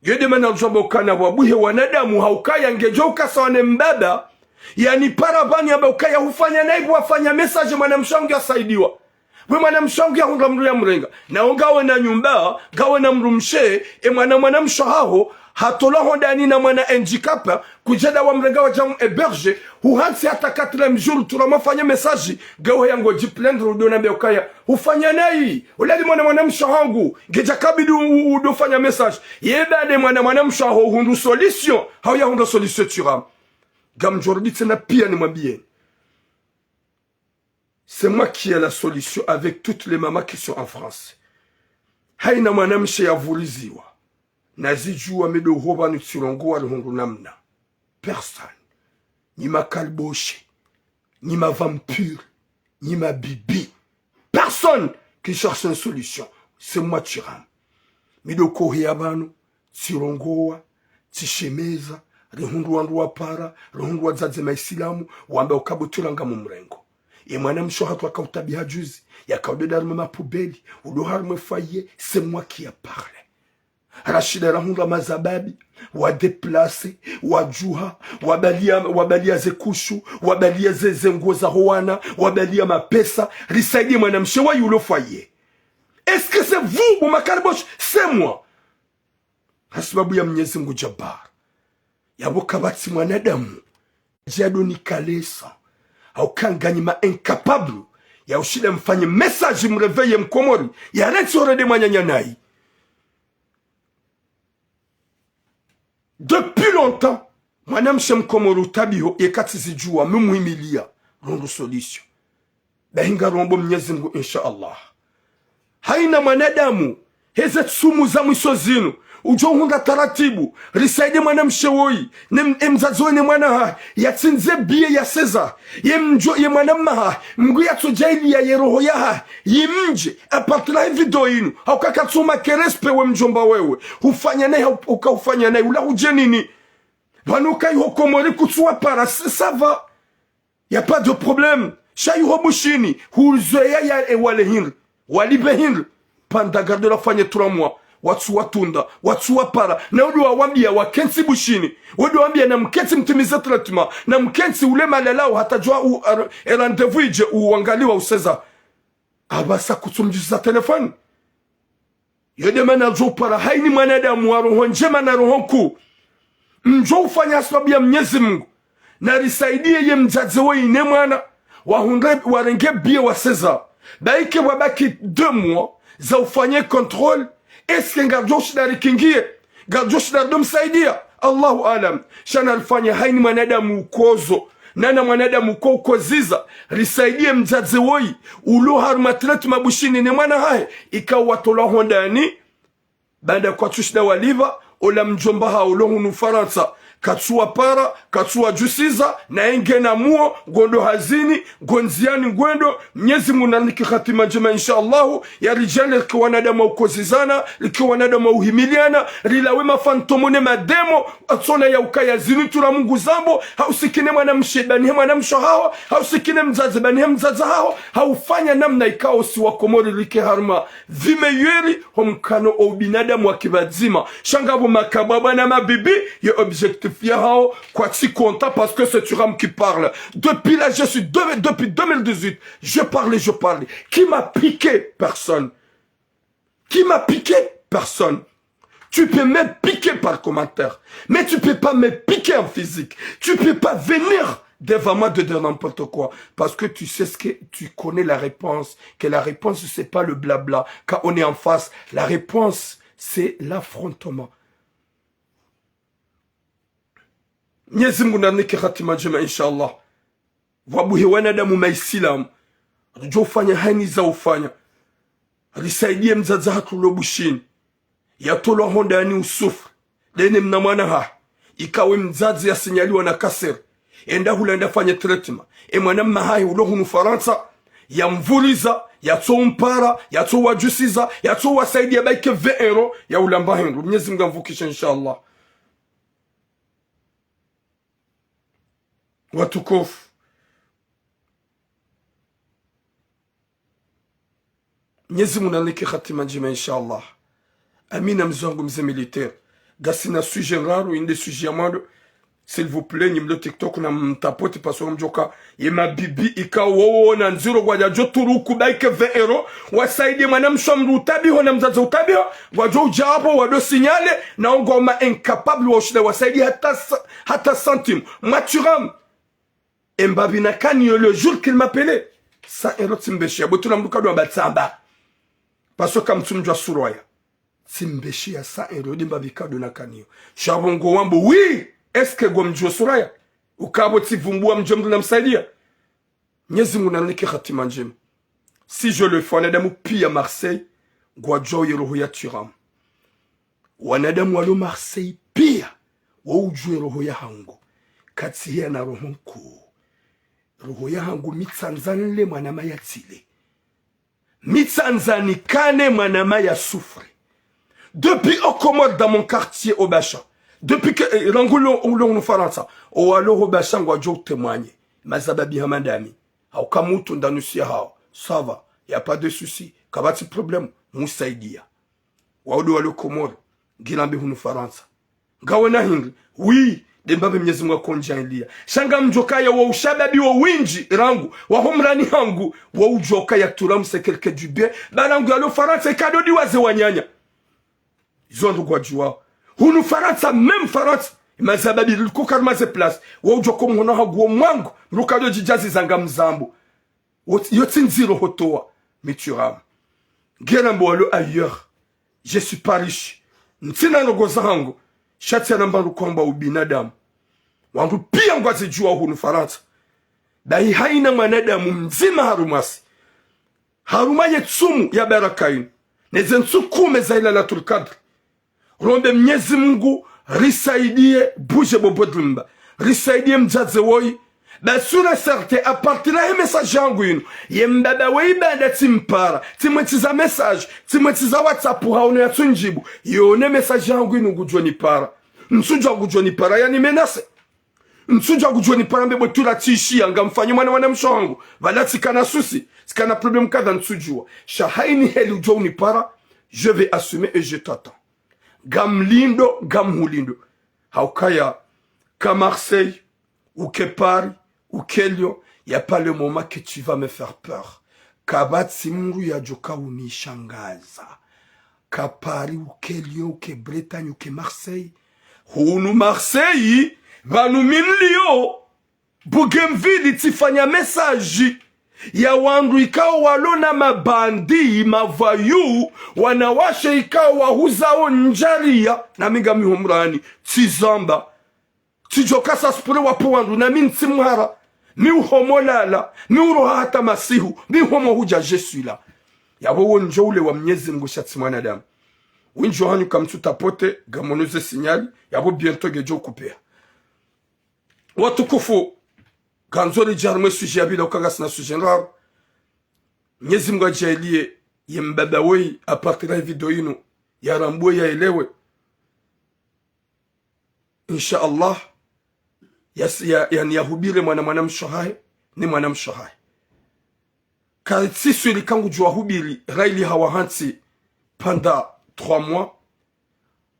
Yo nde mana ngudjo amba ukana pvwa buhe wanadamu haukaya ngedjo ukasa wane mbaba. Yani para pvani yamba ukaya hufanya nayi pvwa fanya message mwanamshe wangu yasaidiwa. We mwanamshe wangu yahundra mdru yamrenga. Na wo ngawe na nyumba, ngawe na mdrumshe, e mwana mwanamshe haho, Hatolwa hondani na mwana handicapé, kudjada wamrenga wadja mu héberger, huhantsi hata quatrième jour, tula mwafanya message, ngawe yango djiplaindre udo nambe ukaya, hufanya nayi, ulali mwana mwanamshe hangu, ngedja kabidi u-, u-, udo fanya message. Ye baada mwana mwanamshe haho hundru solution, hau yahundru solution Thuram. Ngamdjo rudi tsena pia nimwambiyeni. C'est moi qui ai la solution avec toutes les mamans qui sont en France. Haina mwanamshe yavuriziwa. Nazidjuwa mi ndo ho pvanu tsirongowa rihundru namna. Personne. Ni makaliboshe. Ni mavampire. Ni mabibi. Personne qui cherche une solution. C'est moi Thuram. Mi ndo ho heya pvanu. Tsirongowa, tsishemeza, rihundru wandru wapara, rihundru wadzadze maisilamu, wamba uka bo Thuram ngamumrengo. Ye mwanamshe hatru akautabiha juzi, yakaudeda harumwa mapoubelle, udo harumwa foyer, c'est moi qui a parlé. Rashida rahundra mazababi, wa déplacer, wadjuha, wabaliya, wabaliya ze couches, wabaliya ze, ze nguo za ho wana, wabaliya mapesa, risaidie mwanamshe wayi ulo foyer. Est-ce que c'est vous, bo makaliboshe ? C'est moi. Hasibabu ya Mnyezi Mngu Jabbar. Yapvo kapvatsi mwanadamu djado ni kalesa. Hauka nganyi ma incapable. Ya ushinda mfanye message mréveiller Mkomori. Yarentsi horede mwananya nayi. Depuis longtemps, mwanamshe Mkomori utabiho, yeka tsizidjuwa, mi muhimiliya, rihundru solution. Bahi ngarombo Mnyezi Mngu, insha Allah. Haina mwanadamu, heze tsumu za mwiso zinu, udjo hundra taratibu, risaidie mwanamshe woyi, ne m-, e mdzadze woyi ne mwana hahe, yatsindze billet ya César, ye mdjo, ye mwana mma hahe, Mngu yatsodjaaliya ye roho yahahe, yimdje, à partir la he video inu, hauka katsu make respect we mdjomba wewe, hufanya nayi, hau-, uka hufanya nayi, ula hudje nini? Pvanu uka iho Komori kutsu wapara, ça, ça va. Y a pas de problème. Sha iho Bushini, huzoweya ya, e, wale hindri, walipve hindri. Panda garde la fanye trois mois. Watsu watunda, watsu wapara. Na udo wawambiya wakentsi Bushini. Udo wambiya namkentsi mtimize traitement. Namkentsi ule malalao hata djuwa u, ar-, e rendez-vous idje uwangaliwa useza. Apvasa kutsu mdjuziza téléphone. Yo nde mana djo upara haini mwanadamu wa roho ndjema na roho nkuu. Mdjo ufanya hasibabu ya Mnyezi Mngu. Na risaidie ye mdzadze woyi ne mwana. Wahundre, warenge billet wa César. Bahi ke wabaki deux mois za ufanye contrôle. Est-ce que ngaridjo shinda rikingiye ? Ngaridjo shinda rido msaidiya ? Allahu aalam. Sha na rifanye haini mwanadamu ukozo. Nana mwanadamu ko ukoziza. Risaidie mdzadze woyi. Ulo harumwa traitement Bushini ne mwana hahe. Ika watolwa hondani. Baanda kwatsu shinda walipva, ola mdjomba hawo ulo hunu Farantsa, katsu wapara, katsu wadjusiza, naye ngena muo, ngondo hazini, ngo ndziyani ngwendo, Mnyezi Mngu narinike hatima ndjema, insha Allahu, yaridjaanlie rike wanadamu wa ukozizana, rike wanadamu wa uhimiliana, rilawe mafantomo ne mademo, atsona ya ukaya zinu tura Mngu zambo, hausikine mwanamshe, bani he mwanamshe haho, hausikine mdzadze, bani he mdzadze haho, haufanya namna ikao si wa Komori rike harumwa vie meilleure, ho mkano o ubinadamu wa kipvadzima. Sha ngapvo makababa na mabibi, ye objectif yahawo, kwatsi konta, parce que c'est Thuram qui parle. Depuis là, je suis de-, depuis deux mille dix-huit, je parle, je parle. Qui m'a piqué ? Personne. Qui m'a piqué ? Personne. Tu peux me piquer par commentaire, mais tu peux pas me piquer en physique. Tu peux pas venir devant moi de dire n'importe quoi. Parce que tu sais ce que, tu connais la réponse, que la réponse, c'est pas le blabla. Quand on est en face, la réponse, c'est l'affrontement. Mnyezi Mngu narinike hatima ndjema, insha Allah. Pvwabuhe wanadamu maisilamu, ridjo ufanya haini za ufanya. Risaidie mdzadze hatru ulo Bushini. Yatolwa hondani usufri. Ndene mna mwana hahe. Ikawe mdzadze yasinyaliwa na kasere. Enda hula enda fanye traitement. E mwana mma hahe ulo hunu Farantsa. Yamvuliza, yatso umpara, yatso wadjusiza, yatso wasaidia bahi ke vingt euros, ya ulamba hindru. Mnyezi Mngu amvukishe, insha Allah. Watukufu. Mnyezi Mngu narinike hatima ndjema, insha Allah. Amina, mze wangu, mze militaire. Ngasina sujet ndraru, inde sujet ya mwando. S'il vous plaît, nyi mlo TikTok na mtapote parce que mdjoka ye mabibi ikao wowo na ndziro ngwadjo turuku baike vingt euros, wasaidie mwana mshe wa mdru utabiho na mdzadze utabiho, ngwadjo udja apvo wado signale, na wo ngwao ma incapable wa ushinda wasaidie hata sa-, hata centime. Mathurin, emba pvi nakaniyo le jour qu'il m'appelait. Cent euros tsimbeshe, ya bwe tula mdru kado amba tsamba. Parce que kamtsumdjua surwaya. Tsimbeshe ya cent euros, dimba pvi kado nakaniyo. Sha pvo ngo wambo, oui, est-ce que ngo mdjuo surwaya? Ukapvo tsivumbua mdjo mdru na msaidia. Mnyezi Mungu nanike hatima ndjema. Si je le fais, wanadamu pia Marseille, ngwadjuao ye roho ya Thuram. Wanadamu walo Marseille pia, wo udjue roho ya hangu. Katsiheya na roho nkuu. Roho ya hangu mi tsandza nile mwana ma ya tsile. Mi tsandza nikane mwana ma ya souffre. Depuis aux Comores dans mon quartier au Basha. Depuis que, eh, rangu lo, lo, lo Farantsa. Owalo ho Basha ngwadjo utemwanye. Mazababi hama ndami. Hauka mutru ndanusi ya hao. Ça va. Y a pas de souci. Kapvatsi problème. Musaidia. Waudu walo Comores. Ngilambe hunu Farantsa. Ngawe na hindri. Oui. Demba pvi Mnyezi Mungu akondja ilia. Sha ngamdjo kaya wo ushababi wo windji rangu. Waho mrani hangu. Wo udjo kaya Thuram c'est quelqu'un du bien. Ba rangu yalo Farantsa ikado di waze wanyanya. Izo ndo ngwadjuao. Hunu Farantsa, même Farantsa. Mazababi likuka maze place. Wo udjo ko mhono hangu wo mwangu. Mruka do djidjazi zanga mzambo. Wo-, yo tsi ndziro hotowa. Mi Thuram. Ngena mbo walo ailleurs. Je suis pas riche. Ntsina ndrongoo zahangu. Sha tsi anamba rukomba ubinadamu. Wandru pia ngwazidjua hunu Farantsa. Bahi haina mwanadamu mdzima harumwasi. Harumwa ye tsumu ya baraka inu. Neze ntsu kume za Laylatoul Kadr. Rombe Mnyezi Mungu, risaidie, buje bobo dlumba. Risaidie mdzadze woyi. Ba sûr et certain, à partir ya he message yangu inu, ye mbaba woyi banda tsimpara, tsimwetiza message, tsimwetiza WhatsApp haono yatsundjibu, yone message yangu inu ngudjo nipara. Ntsudjua ngudjo nipara, yani menace. Ntsudjua ngudjo nipara mbe bwe tula tsishiya, ngamfanyo mwana mwana mshe wangu, pvala tsikana souci, tsikana problème kadha ntsudjua. Sha haini heli udjo unipara, je vais assumer et je t'attends. Ngamlindo, ngamhulindo. Haukaya, ka Marseille, ou que Paris, ou que Lyon, y a pas le moment que tu vas me faire peur. Kapvatsi mdru yadjoka unishangaza. Ka Paris, ou que Lyon, ou que Bretagne, ou que Marseille. Hunu Marseille, pvanu mi nilio. Bougainville tsifanya message ya wandru ikao walo na mabandi, mavayu, wanawashe ikao wahuzao ndjariya, nami ngami ho mrani, tsizamba. Tsidjoka ça se pourrait wapvo wandru, nami ntsimhara, mi uhomo lala, mi uroha hata masihu, mi uhomo hudja je suis là. Yapvo wo ndjo ule wa Mnyezi Mungu sha tsi mwanadamu. Windji wahanyu kamtsu tapote, ngamono ze signal, yapvo bientôt ngedjo kupea. Watukufu, kandzo ridje harimwa ye sujet ya pvili, uka ngasina sujet ndraru. Mnyezi Mungu adjaaliye ye mbaba woyi, à partir ya video yinu, yarambue yaelewe. Insha Allah, ya, ya, yani yahubiri mwana mwana mshe wahahe, ni mwana mshe wahahe. Ka tsi swili ka ngudjo wahubiri, raili hawa hantsi pendant trois mois,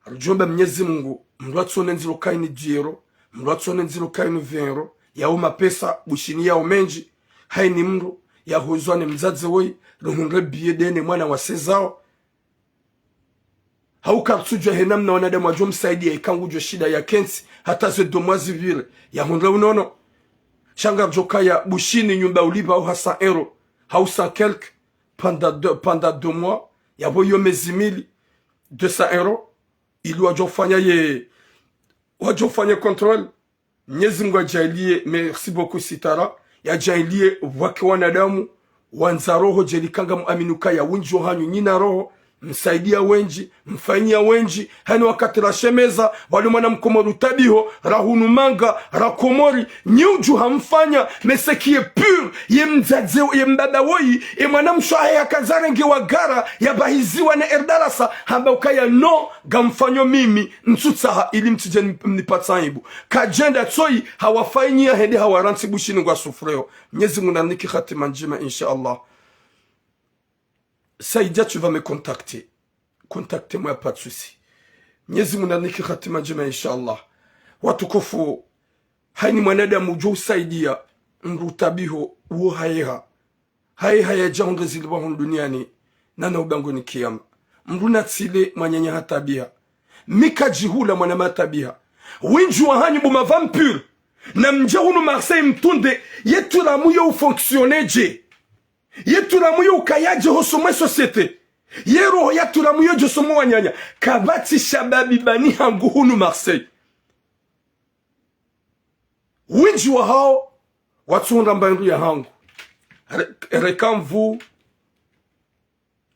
ridjomba Mnyezi Mungu, mdru atsone ndziro kaini dix euros, mdru atsone ndziro kaini vingt euros, yao mapesa, Bushini yao mendji, haini mdru, yahozwa ne mdzadze woyi, rihundre billet de ne mwana wa seize ans. Hauka ritsudjua he namna wanadamu wadjo msaidia ika ngudjo shinda yakentsi, hata ze deux mois zipvire, yahundre unono. Sha ngaridjo kaya Bushini nyumba ulipva hau ha cent euros, hau cent quelque, pendant deux, pendant deux mois, yapvo yo mezi mili, deux cents euros, ili wadjo fanya ye, wadjo fanya contrôle. Mnyezi Mungu adjaaliye, merci beaucoup Sitara, yadjaaliye pvwake wanadamu wandza roho djeli ka ngamuamini ukaya windji wahanyu nyina roho, msaidia wendji, mfanyia wendji, haini wakati rashemeza, wali mwana mkomori utabiho, rahunu manga, rakomori, nyi udjuha mfanya, mais ce qui est pur, ye mdzadze, ye mbaba woyi, ye mwana mshe wahahe yakandza renge wa gara, yabahiziwa na erdarasa, hamba ukaya no, ngamfanyo mimi, ntsutsaha ili mtsidje mni-, mnipatsa aibu. Kadjenda tsoyi, hawafanyia hende hawarantsi Bushini ngwa souffreo. Mnyezi Mungu nanike hatima ndjema, insha Allah. Saïdia, tu vas me contacter. Contactez-moi, pas de souci. Mnyezi Mungu nanike hatima ndjema, insha Allah. Watukufu, Hayini mwanadamu udjo usaidia mdru utabiho, uwo hayeha. Hayeha yadja hundre zilipvwa hunu duniani, nana ubangweni kiyama. Mdru natsile mwananya hatabiha. Mi kadjihula mwana matabiha. Wendji wahanyu bo ma vampire. Namdje hunu Marseille mtunde, ye turamu yo ufonctionner dje. Ye turamu yo ukaya dje hosoni mwe société. Ye roho ya turamu yo dje hosoni mwe wananya. Kapvatsi shababi bani hangu hunu Marseille. Wendji wahao, watsuhundra mba hindru ya hangu. Re-, reka nvuu,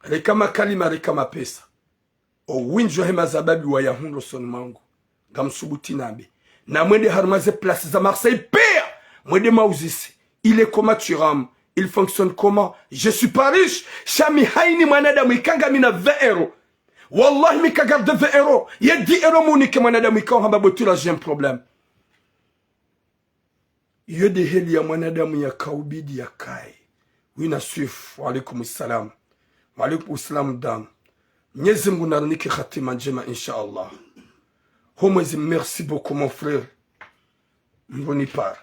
reka makalima, reka mapesa. O wendji wahe mashababi wayahundra hosoni mwangu. Ngamsubuti nambe. Na mwende harumwa ze place za Marseille pia. Mwende mwauzise. Il est comment, Thuram? Il fonctionne comment? Je suis pas riche. Sha mi hayini mwanadamu ika ngamina vingt euros. Wallahi mi ka garde vingt euros. Ye dix euros munike mwanadamu ika uhamba bo Thuram, j'ai un problème. Iyo nde heli ya mwanadamu yakaubidi yakaye. Wina Swifu, wa alaikum salam. Wa alaikum salam, dame. Mnyezi Mngu narinike khatima ndjema, insha Allah. Ho mwezi, merci beaucoup, mon frère. Mngu nipara.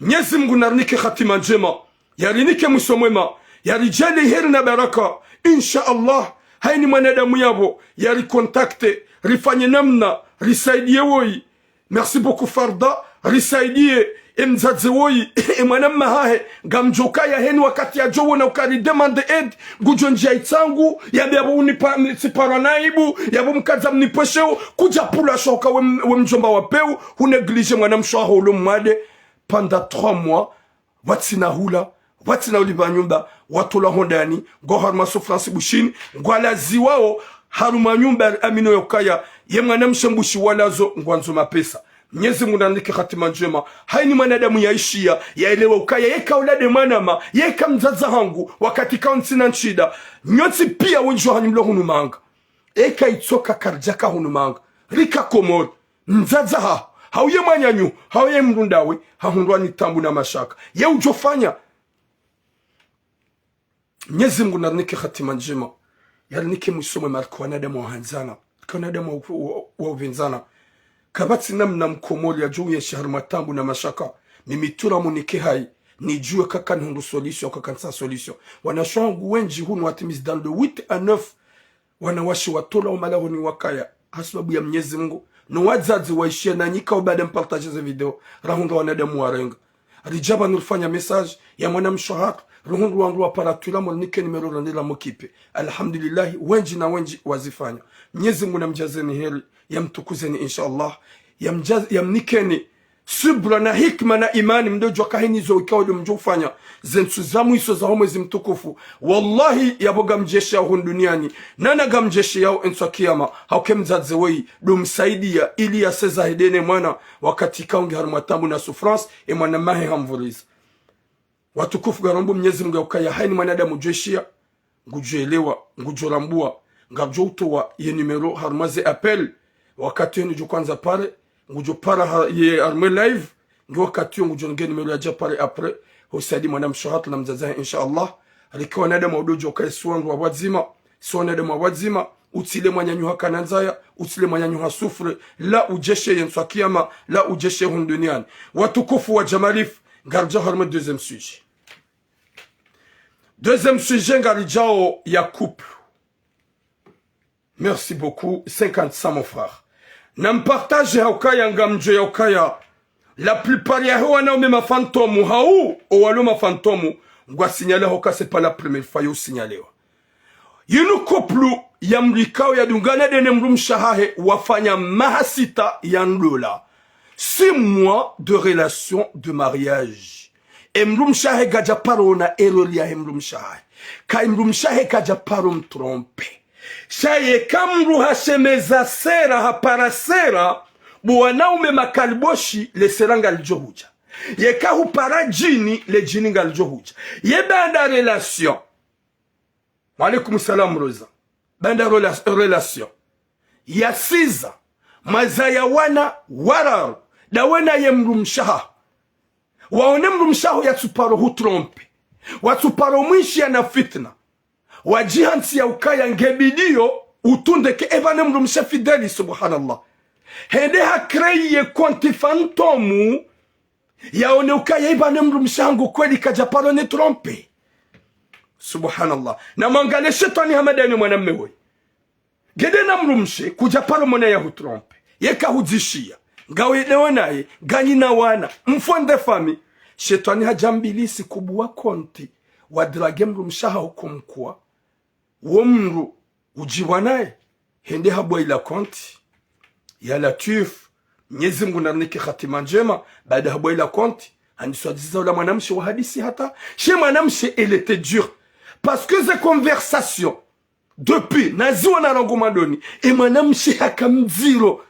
Mnyezi Mngu narinike khatima ndjema. Yarinike mwiso mwema. Yaridjaanlie heri na baraka. Insha Allah. Hayini mwanadamu yapvo, yaricontacte. Rifanye namna. Risaidie woyi. Merci beaucoup, Farda. Risaidie, e mdzadze woyi, e mwana mma hahe, ngamdjo kaya heni wakati yadjo wona uka ridemande aide, ngudjo ndjia itsangu, yambe yapvo unipa, tsiparwa na aibu, yapvo mkadza mnipvwesheo, kudja pvula shoka we m-, we mdjomba wa peu, hunéglige mwana mshe waho ulo mwade, pendant trois mois, pvatsina hula, pvatsina ulipva nyumba, watolwa hondani, ngwao harumwa souffrance Bushini, ngwalaziwao harumwa nyumba, amino ya ukaya, ye mwana mshe Mbushi walazo, ngwandzo mapesa. Mnyezi Mngu narinike khatima ndjema, hayini mwanadamu yaishiya, yaelewa ukaya, yeka ula nde mwana mma, yeka mdzadze hangu, wakati kao ntsina ntsida, nyontsi pia wendji wahanyu mlo hunu manga. Eka itsoka karidjaka hunu manga. Rika Komori. Mdzadze haho. Hau ye mwananyaho. Hau ye mdru ndawe. Hahundrwa ni taabu na mashaka. Ye udjofanya. Mnyezi Mngu narinike khatima ndjema. Yarinike mwiso mwema rike wanadamu wahandzana. Rike wanadamu wa, wa, wa upvendzana. Kapvatsi namna mkomori yadjo uyenshi harumwa taabu na mashaka. Mimi Thuram nike hayi. Nidjuwe kaka nihundru solution, kaka ntsa solution. Wanashe wangu wendji hunu watimizi dans de huit à neuf. Wanawashe watolwa umalahoni wakaya, ha sababu ya Mnyezi Mngu, no wadzadze waishiya na nyika ubade mpartage ze video, rahundra wanadamu warenga. Ridja pvanu rifanya message ya mwana mshe wahatru, rihundru wandru wapara Thuram, rinike numéro randela mokipe. Alhamdulillahi, wendji na wendji wazifanya. Mnyezi Mngu namdjazeni heri, yamtukuzeni insha Allah, yamdjaz-, yamnikeni subra na hikma na imani, mdodjuwa kahini zo ikao ndo mdjo ufanya. Ze ntsu za mwiso za ho mwezi mtukufu. Wallahi, yapvo ngamdjesheyao hunu duniani. Nana ngamdjesheyao entsu ya kiyama. Hauka e mdzadze woyi, ndo msaidiya, ili yaseza hende ne mwana, wakati kao nge harumwa taabu na souffrance, e mwana mma hahe hamvuriza. Watukufu, ngarombo Mnyezi Mngu ya ukaya, hayini mwanadamu udjo ishiya, ngudjo elewa, ngudjo rambua, ngardjo utowa ye numéro harumwa ze appel, wakati yenu djo kwandza pare, ngudjo para ha-, ye harumwa live, nge wakati yo ngudjo nge numéro yadja pare après, ho saidi mwana mshe wahatru na mdzadze hahe, insha Allah, rike wanadamu wa udodjo ukaya si wandru wa pvwadzima, si wanadamu wa pvwadzima, utsile mwananyaho hakana ndzaya, utsile mwananyaho ha souffre, la udjesheye entsu ya kiyama, la udjesheye hunu duniani. Watukufu wa Jamalif, ngaridja harumwa deuxième sujet. Deuxième sujet ngaridjao ya couple. Merci beaucoup, cinquante cents, mon frère. Nampartage ha ukaya ngamdjuwa ya ukaya. La plupart yahe wanaume ma fantôme, hau, owalo ma fantôme, ngwa signalé hauka c'est pas la première fois yo signalewa. Yinu couple ya mdru ikao yadungana ndene mdrumshe wahahe wafanya maha sita ya ndola. Six mois de relation de mariage. E mdrumshe wahahe kadja paro ona erreur yahe mdrumshe wahahe. Ka e mdrumshe wahahe kadja paro mtrompe. Sha yeka mdru hashemeza sera, hapara sera, bo wanaume makaliboshi, le sera ngalidjo hudja. Yeka hupara djini, le djini ngalidjo hudja. Ye baanda relation. Wa alaikum salam, Rosa. Baanda rela-, relation. Yasiza. Mwazaya wana wararu. Ndawe na ye mdrumshe wahaho. Waone mdrumshe wahaho yatsuparo hutrompe. Watsuparo mwishiya na fitna. Wadjihantsi ya ukaya nge bidiyo utunde ke epvane mdrumshe fidèle, subhanallah. Hende ha créer compte fantôme Yaone ukaya ipvanu mdrumshe hangu kweli kadja paro ni tromper. Subhanallah. Na mwangalie shetwani hama ndani mwanamme woyi. Ngende na mdrumshe, kudja paro mwana ya hutromper. Yeka hudzishiya. Ngawe leo naye, nganyina wana. Mfond de famille. Shetwani hadja mbilisi kubuwa konti. Wadrage mdrumshe haho kumkwa. Wo mdru udjiwa naye, hende habuwa ila konti. Ya Latwif, Mnyezi Mngu narinike hatima ndjema, baada habuwa ila konti, handisa wadjiza ula mwanamshe wa hadisi hata, she mwanamshe elle était dure. Parce que ze conversation, depuis, naziwona rangu mwandoni, e mwanamshe haka mdziro.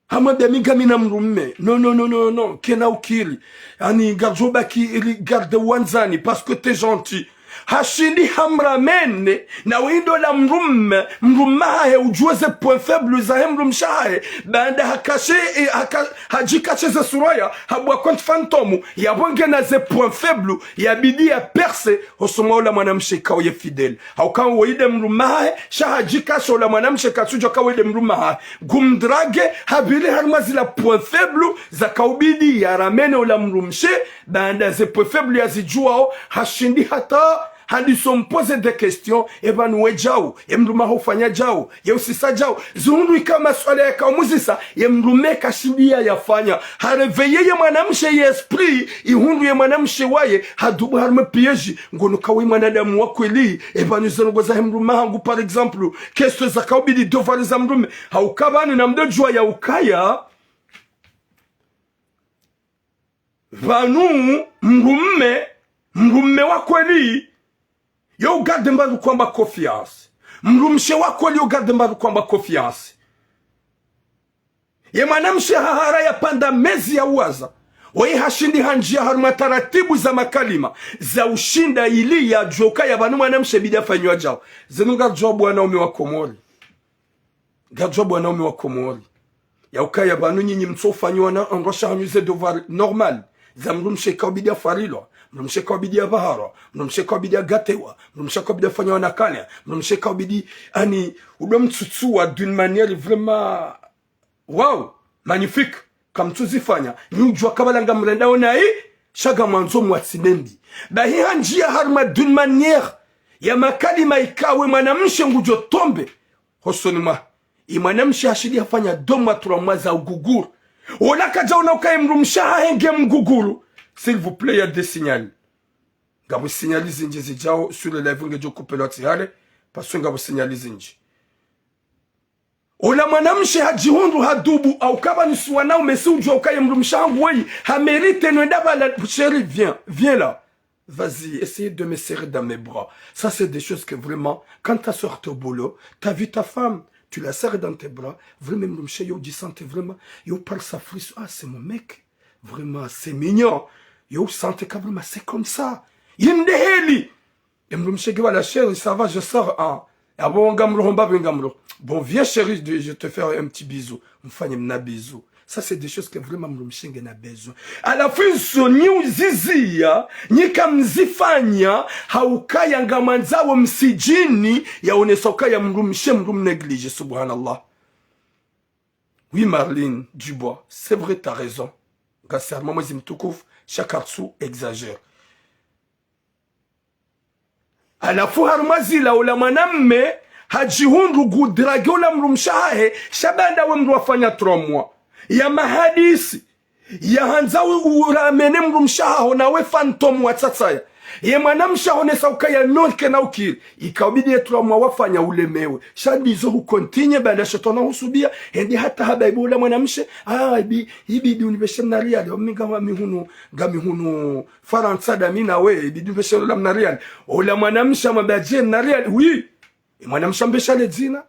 Hamwambia mi ngamina mdrumme. Non, non, non, non, non. Kena ukiri. Ani, ngadjo baki ili garde wandzani, parce que t'es gentil. Hashindi hamramene, na windo la mdrumme, mdrumme hahe udjuwe ze point faible zahe mdrumshe hahe. Baanda hakashe, eh, haka-, hadjikashe ze suraya, habuwa compte fantôme, yapvo ngena ze point faible, yabidi ya percer, hosoni mwa ula mwanamshe ikao ye fidèle. Hauka woyi nde mdrumme hahe, sha hadjikasha ula mwanamshe katsudjuwa ka woyi nde mdrumme hahe. Ngumdrage, hapviri harimwa zila point faible, zakaubidi yaramene ula mdrumshe, baanda ze point faible yazidjuwao, hashindi hata, handiso mposer des questions, epvanu we djau, ye mdrumme haho ufanya djau, ye usisa djau, zihundru ika maswala yakaumuzisa, ye mdrumme kashindi yayafanya. Haréveiller ye mwanamshe ye esprit, ihundru ye mwanamshe waye, hadubu harimwa piège, ngono ka woyi mwanadamu wa kweli, epvanu ze ndrongo zahe mdrumme hangu, par exemple, question zakaubidi devoir za mdrumme, hauka pvanu namdodjuwa ya ukaya, pvanu mdrumme, mdrumme wa kweli, yo ugarde mbapvi kwamba confiance. Mdrumshe wa kweli yo ugarde mbapvi kwamba confiance. Ye mwanamshe hahara yapanda mezi ya uwaza. Woyi hashindi handjiya harumwa taratibu za makalima, za ushinda ili yadjuwe ukaya pvanu mwanamshe bidi yafanyiwa djau. Zinu ngazidjuwa wanaume wa Komori. Ngazidjuwa wanaume wa Komori. Ya ukaya pvanu nyinyi mtsofanyiwa na ndrosha hanyu ze devoir normal. Za mdrumshe kaubidi yafarilwa, mdrumshe kaubidi yapvaharwa, mdrumshe kaubidi yagatewa, mdrumshe kaubidi yafanyiwa na kanya, mdrumshe kaubidi, ani, udo mtsutsuwa d'une manière vraiment, waouh, magnifique. Kamtsuzifanya, nyi udjuwa ka pvala ngamrendao nayi, sha ngamwandzo mwatsi nembi. Bahi handjiya harumwa d'une manière ya makalima ikao we mwanamshe ngudjo tomber hosoni mwahe. Ye mwanamshe hashindi hafanya deux mois, trois mois za uguguru. Ola kadjaona ukaya ye mdrumshe hahe nge mguguru. S'il vous plaît, il y a des signaux. Ngapvo signaux zindji zidjao sur le live ngedjo couper le tihale, parce que ngapvo signaux zindji. Ola mwanamshe hadjihundru hadubu, hauka pvanu si wanaume si udjuwa ukaya ye mdrumshe hangu woyi, hamérité no enda pvala, chérie, viens, viens là. Vas-y, essaye de me serrer dans mes bras. Ça, c'est des choses que vraiment, quand t'as sorti au boulot, t'as vu ta femme, tu la serres dans tes bras, vraiment, mdrumshe yo udjisenti vraiment, yo par sa frise, ah, c'est mon mec. Vraiment, c'est mignon. Yo usenti ka vraiment, c'est comme ça. Yende heli. Ye mdrumshe nge pvala, chérie, ça va, je sors, hein. Yapvo ngamroho mbapvi ngamroho. Bon, viens, chérie, je, je te fais un petit bisou. Mfanye mna bisou. Ça, c'est des choses que vraiment mdrumshe ngena besoin. Halafu izo nyi uziziya, nyi kamzifanya, hauka ya ngamwandzao msidjini, yaonesa ukaya mdrumshe, mdru mnégligé, subhanallah. Oui, Marlène Dubois, c'est vrai, t'as raison. Ngasi harumwa mwezi mtukufu, sha kartsu exagère. Halafu harumwa zila ola mwanamme, hadjihundru ngudrage ola mdrumshe hahe, sha baanda we mdru wafanya trois mois ya mahadisi, yahandza u-, uramene mdrumshe haho nawe fantôme watsatsaya. Ye mwanamshe hahonesa ukaya non, kena ukiri. Ikaubidi ye trois mois wafanya ulemewe. Sha ndizo hu continuer baanda shetwani husubiya, hende hata hamba ibo ola mwanamshe, ah, ibi-, ibidi unipveshe mna riyali, mi ngami hunu, ngami hunu Farantsa ndami nawe, ibidi unipveshe ola mna riyali. Ola mwanamshe hamwambia je, mna riyali, oui. Ye mwanamshe hampvesha le dzina.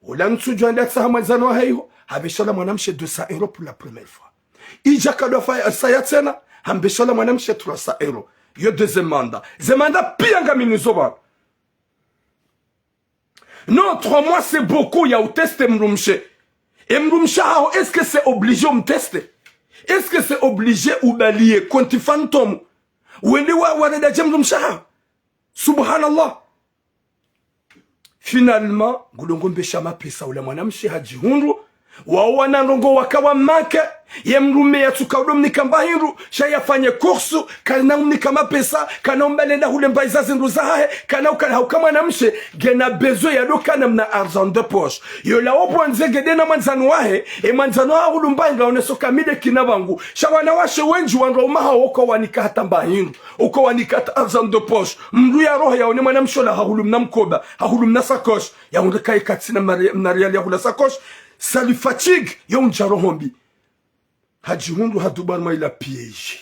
Ola ntsudjuwa hende hatsaha mwandzani wahe iho, hapvesha ola mwanamshe deux cents euros pour la première fois. Idja kadwa fa-, saya tsena, hampvesha ola mwanamshe trois cents euros. Yo deuxième mandat. Ze mandat piya ngami nizo pvanu. Non, trois mois, c'est beaucoup, ya uteste mdrumshe. E mdrumshe haho, est-ce que c'est obligé umteste? Est-ce que c'est obligé ubaliye compte fantôme? Wende wa, warenda je mdrumshe haho? Subhanallah. Finalement, ngudo ngompvesha mapesa ola mwanamshe hadjihundru, Wao wana ndrongoo waka wa make, ye mdrume yatsuka udo mnika mba hindru, sha yafanye kursu, kana umnika mapesa, kana umbalenda hule mba iza zindru zahahe, kana ukana hauka mwanamshe, ngena besoin ya dokana mna argent de poche. Yola opvondze ngede na mwandzani wahe, e mwandzani wahe hulu mba inga oneso kamide kina pvangu. Sha wanawashe wendji wandrwa umaha woko wanika hata mba hindru, uko wanika hata argent de poche. Mdru ya roho yaone mwanamshe ola hahulu mna mkoba, hahulu mna sacoche, yahundre kaye katsina mari-, mna riali ya hula sacoche. Ça lui fatigue, yo undja roho mbi. Hadjihundru hadubari mwa ila piège.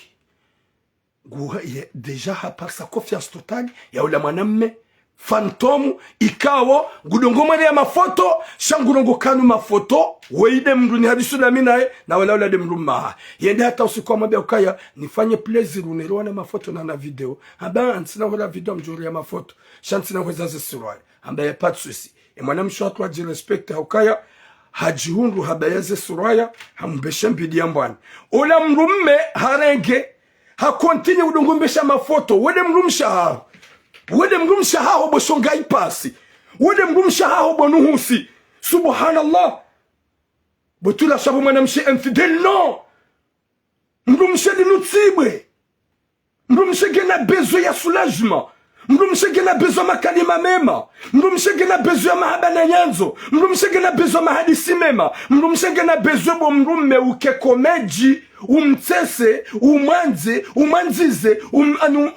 Ngu ha-, ye, déjà hapara sa confiance totale ya ula mwanamme fantôme, ikao ngudongo mwele ya mafoto, sha ngudongo kanu mafoto, weyi nde mdru ni hadisu na mi naye, na wala ula nde mdru mmaha. Yende hata usiku amwambia ukaya, nifanye plaisir, unelewa na mafoto na na video. Hamba, ntsina hula video mdjori ya mafoto, sha ntsina hweza ze surwali. Hamba, y a pas de souci. E mwanamshe hatru hadjirespecte haukaya, hadjihundru habaya ze surwaya, hamumbeshe mbidi ya mbwani. Ola mdrume harenge, hacontinue udungumbesha mafoto. Wende mdrumshe haho. Wende mdrumshe haho bo shonga ipasi. Wende mdrumshe haho bo nuhusi. Subhanallah. Bo tula shabo mwanamshe infidèle, non. Mdrumshe linu tsibwe. Mdrumshe ngena besoin ya soulagement. Mdrumshe ngena besoin makalima mema. Mdrumshe ngena besoin ya mahaba na nyandzo. Mdrumshe ngena besoin mahadisi mema. Mdrumshe ngena besoin bo mdrume uke komedji, umtsese, umwandze, umwandzize, um, anu,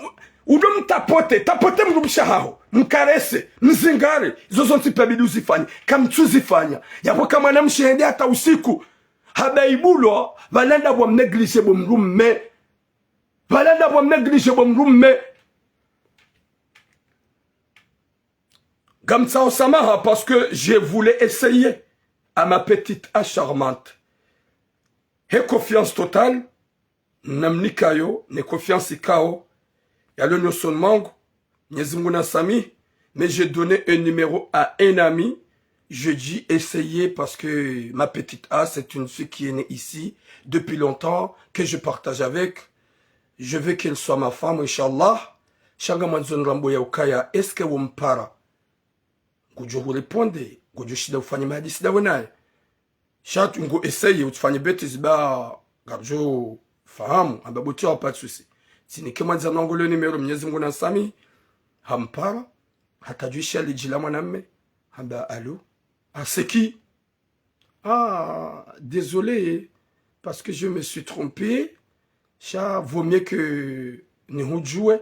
udo mtapote, tapote mdrumshe haho, mkarese, mzingare, izo zontsi pia bidi uzifanye, kamtsuzifanya. Yapvo ka mwanamshe hende hata usiku, habaibulwa, pvala ndapvo wamnégligé bo mdrume. Pvala ndapvo wamnégligé bo mdrume. Ngamtsaho samaha parce que je voulais essayer à ma petite A charmante. He confiance totale, namnikayo, ne confiance ikao, yalo nyosoni mwangu, Mwenyezi Mungu nansamihi, mais j'ai donné un numéro à un ami. Je dis essayer parce que ma petite A, c'est une fille qui est née ici depuis longtemps, que je partage avec. Je veux qu'elle soit ma femme, Inch'Allah. Sha ngamwandzo nirambe ya ukaya, est-ce que wo mpara? Ngudjo huréponde, ngudjo shinda ufanye mahadisi ndawe naye. Sha tu ngo essayer, utsifanye bêtise ba, ngardjo fahamu, hamba bo tula, y a pas de souci. Tsinike mwandzani wangu le numéro, Mwenyezi Mungu nansamihi, hampara, hatadjuisha lidji la mwanamme, hamba, allô? Ah, c'est qui? Ah, désolé, parce que je me suis trompé. Sha vaut mieux que nihudjue.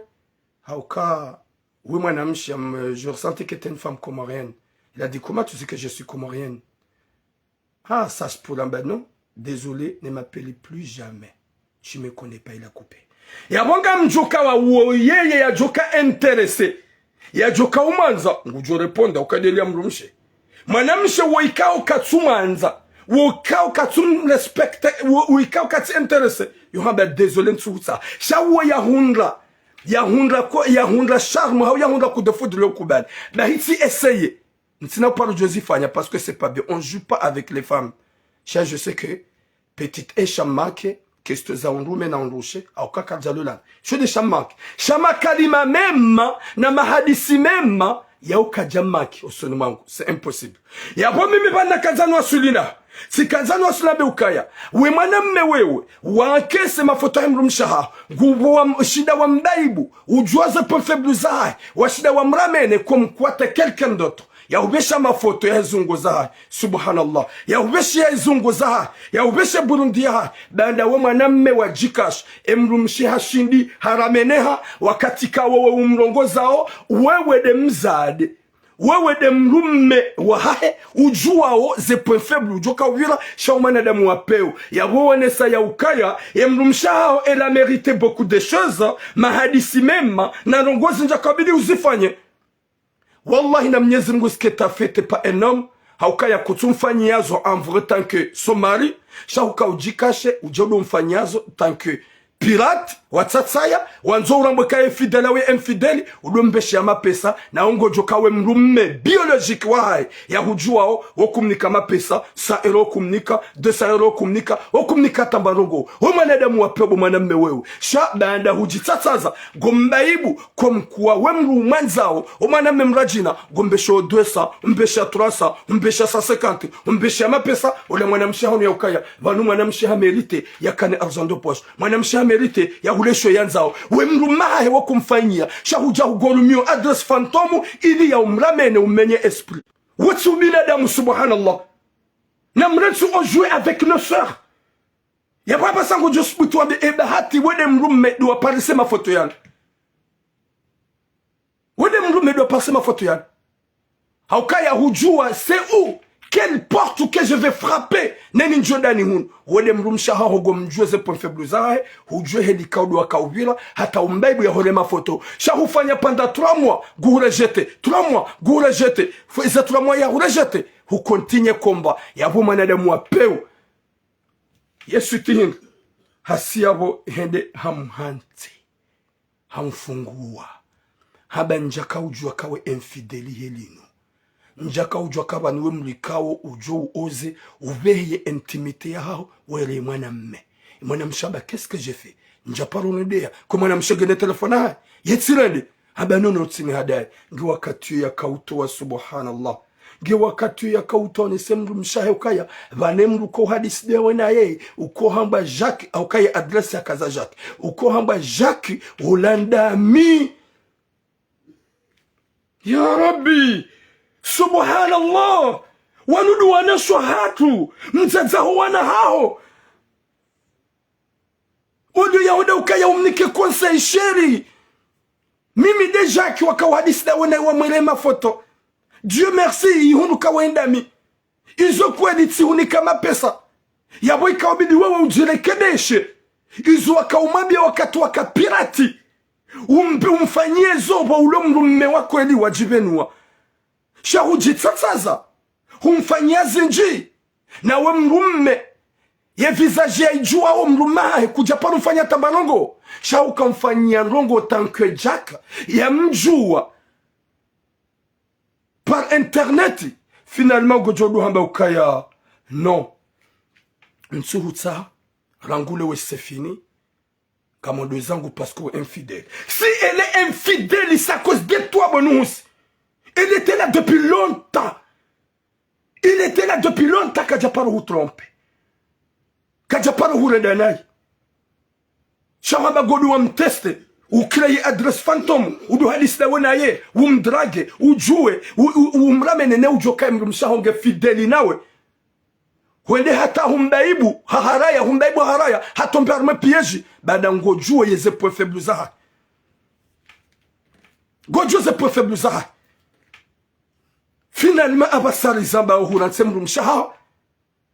Hauka, oui, mwanamshe, euh, je ressentais que t'es une femme comorienne. Il a dit, comment tu sais que je suis comorienne? Ah, ça se pourrait, ben non. Désolé, ne m'appelle plus jamais. Tu me connais pas, il a coupé. Yapvo ngamdjoka wa uwo yeye yadjoka intéressé. Yadjoka umwandza, ngudjo réponde, ukadelia mdrumshe. Mwanamshe wo ikao katsumwandza, wo ikao katsumrespecte, wo, wo ikao katsi intéressé. Yo hamba désolé ntsutsa. Sha wo yahundra, yahundra ko, yahundra charme, hau yahundra coup de foudre le kubali. Na hitsi essayer. Ntsina uparo djozifanya parce que c'est pas bien. On joue pas avec les femmes. Sha je sais que petite A sha make, question za undrume na undrushe, hauka kadjalulana. Sho nde sha make. Sha makalima mema, na mahadisi mema, yauka dja make, usoni mwangu. C'est impossible. Yapvo mimi pvanu kadzanu wasulina. Tsi kadzanu wasulina be ukaya. We mwanamme wewe, wakese mafoto ya mdrumshe haho. Ngupvo wa m-, shinda wa mbaibu, udjuwa ze points faibles zahahe, washinda wa mramene comme quoi t'es quelqu'un d'autre. Yahupvesha mafoto ya zungu zahahe. Subhanallah. Yahupvesha ya zungu zahahe. Yahupvesha Burundi yahahe. Baanda we mwanamme wadjikashe. E mdrumshe hashindi, harameneha, wakati ka wewe umrongozao, wewe nde mzade. Wewe nde mdrume wahahe, udjuwao ze points faibles, udjoka uvira, sha umwanadamu wa pewu. Yapvo wonesa ya ukaya, ye mdrumshe haho, elle a mérité beaucoup de choses, mahadisi mema, na ndrongoo zindji kabidi uzifanye. Wallahi na Mwenyezi Mungu, ce que t'as fait, t'es pas un homme. Hauka ya kutsumfanyiazo en vrai tant que son mari. Sha huka udjikashe, udje udo mfanyiazo tant que pirate, watsatsaya, wandzo urambwe ka infidèle, we infidèle, udo mbesha mapesa, na ngodjo ka we mdrume biologique wahahe, yahudjuwao, wo kumnika mapesa, cent euros wo kumnika, deux cents euros wo kumnika, wo kumnika tamba ndrongo. We mwanadamu wa pewu bo mwanamme wewe. Sha baanda hudjitsatsaza, ngo mbaibu, comme quoi we mdru mwandzao, we mwanamme mradjina, ngo mbesha deux cents, mbesha trois cents, mbesha cent cinquante, mbesha mapesa, ola mwanamshe hanu ya ukaya, pvanu mwanamshe ha mérité, yakane argent de poche. Mwanamshe ha mérité, yahule sho yandzao. We mdrume hahe wo kumfanyia, sha hudja hugolumio adresse fantôme, ili ya umramene umenye esprit. Wo tsi ubinadamu, subhanallah. Na mrentsu o jouer avec nos sœurs. Ya baba sango djo subutu wambe, e bahati, we nde mdrume ndo waparise mafoto yanu. We nde mdrume ndo waparise mafoto yanu. Haukaya hudjuwa, c'est où, quelle porte que je vais frapper, neni ndjo ndani hunu. We nde mdrumshe haho ngo mdjuwe ze points faibles zahahe, hudjuwe heli kaudu wa kauvira, hata umbaibu yahule mafoto. Sha hufanya pendant trois mois, nguhu rejeté, trois mois, nguhu rejeté. Fo iza trois mois yahu rejeté, hu continuer combat, yapvo mwanadamu wa pewu. Yesu tihindru, hasi yapvo hende hamhantsi. Hamfunguwa. Hamba ndjaka udjuwa ka we infidèle helinu. Ndjaka udjuwa ka pvanu we mdru ikao udjo uoze, upveheye intimité yahaho, were mwanamme. Mwanamshe hamba, qu'est-ce que j'ai fait ? Ndjaparo nende ya. Ko mwanamshe ngena téléphone hahe. Ye tsi rende. Hamba non, non, tsini hadaye. Nge wakati ya kautowa, subhanallah. Nge wakati ya kautowa nese mdrumshe hahe ukaya. Pvane mdru ko hadisi ndewe naye. Uko hamba Jacques, haukaya adresse yakaza Jacques. Uko hamba Jacques, Hollande ami. Ya Rabbi, subhanallah. Wanu ndo wanashe wahatru, mdzadze ho wana haho. Ondo yahuda ukaya umnike conseil chéri. Mimi déjà ki wakawahadisi nda wena wa mwele mafoto. Dieu merci, ihundu ka wenda mi. Izo kweli tsihunika mapesa. Yapvo ikaubidi wewe udjirekebeshe. Izo wakaumwambia wakati waka pirate. Umbe umfanyie zo pvo ulo mdrume wa kweli wadjipvenua. Sha hudjitsatsaza. Humfanyia zindji. Na we mdrume. Ye visage ya idjuwa wo mdrume hahe kudjaparo mfanyia tamba ndrongo. Sha ukamfanyia ndrongo tant que Jack. Ya mdjuwa. Par internet, finalement, ngodjo ndo hamba ukaya, non. Ntsuhutsaha, rangu leo c'est fini, ngamwendo zangu parce que infidèle. Si elle est infidèle, c'est à cause de toi, Bonouhousi. Elle était là depuis longtemps. Il était là depuis longtemps, kadjaparo hu tromper. Kadjaparo hurenda naye. Sha hamba ngondo wamteste, ucréer adresse fantôme, udo hadisi nda we naye, umdrague, udjuwe, u-, u-, umramene ne udjo kaye mdrumshe haho nge fidèle nawe. Hwende hata humbaibu, haharaya, humbaibu haharaya, hatombe harumwa piège, baanda ngodjuwo ye ze points faibles zahahe. Ngodjuwo ze points faibles zahahe. Finalement, apvasa rizamba uhura ntse mdrumshe haho,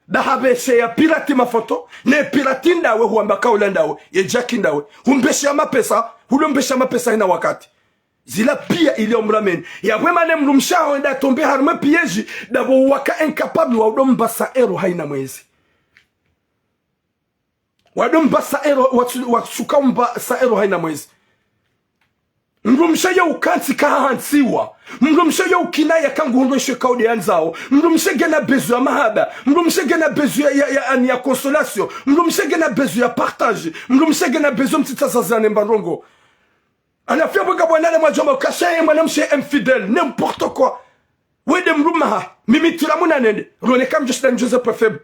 nda hapveshe ya pirate mafoto, ne pirate ndawe huamba kaula ndawe, ye Jack ndawe. Humbeshe ya mapesa, hulo mbeshe ya mapesa hina wakati. Zila pia ili omrameni. Ya hwema ne mdrumshe haho nda tombe harumwa piège, ndapvo waka incapable wa udo mba sa euro haina mwezi. Wado mba sa euro, watsu-, watsuka mba sa euro haina mwezi. Mdrumshe ye ukantsi kahantsiwa. Mdrumshe ye ukina ya kangu hundro ishe kaudi yandzao. Mdrumshe ngena besoin ya mahaba. Mdrumshe ngena besoin ya, ya, ya, ani ya consolation. Mdrumshe ngena besoin ya partage. Mdrumshe ngena besoin mtsitsa zaza ne mba ndrongo. Halafu yapvo ngapvo wanadamu wadjomba ukaya ye mwanamshe infidèle. N'importe quoi. We nde mdrume haho. Mimi tira muna nende. Rone kamdjo shinda ndjuze points faibles.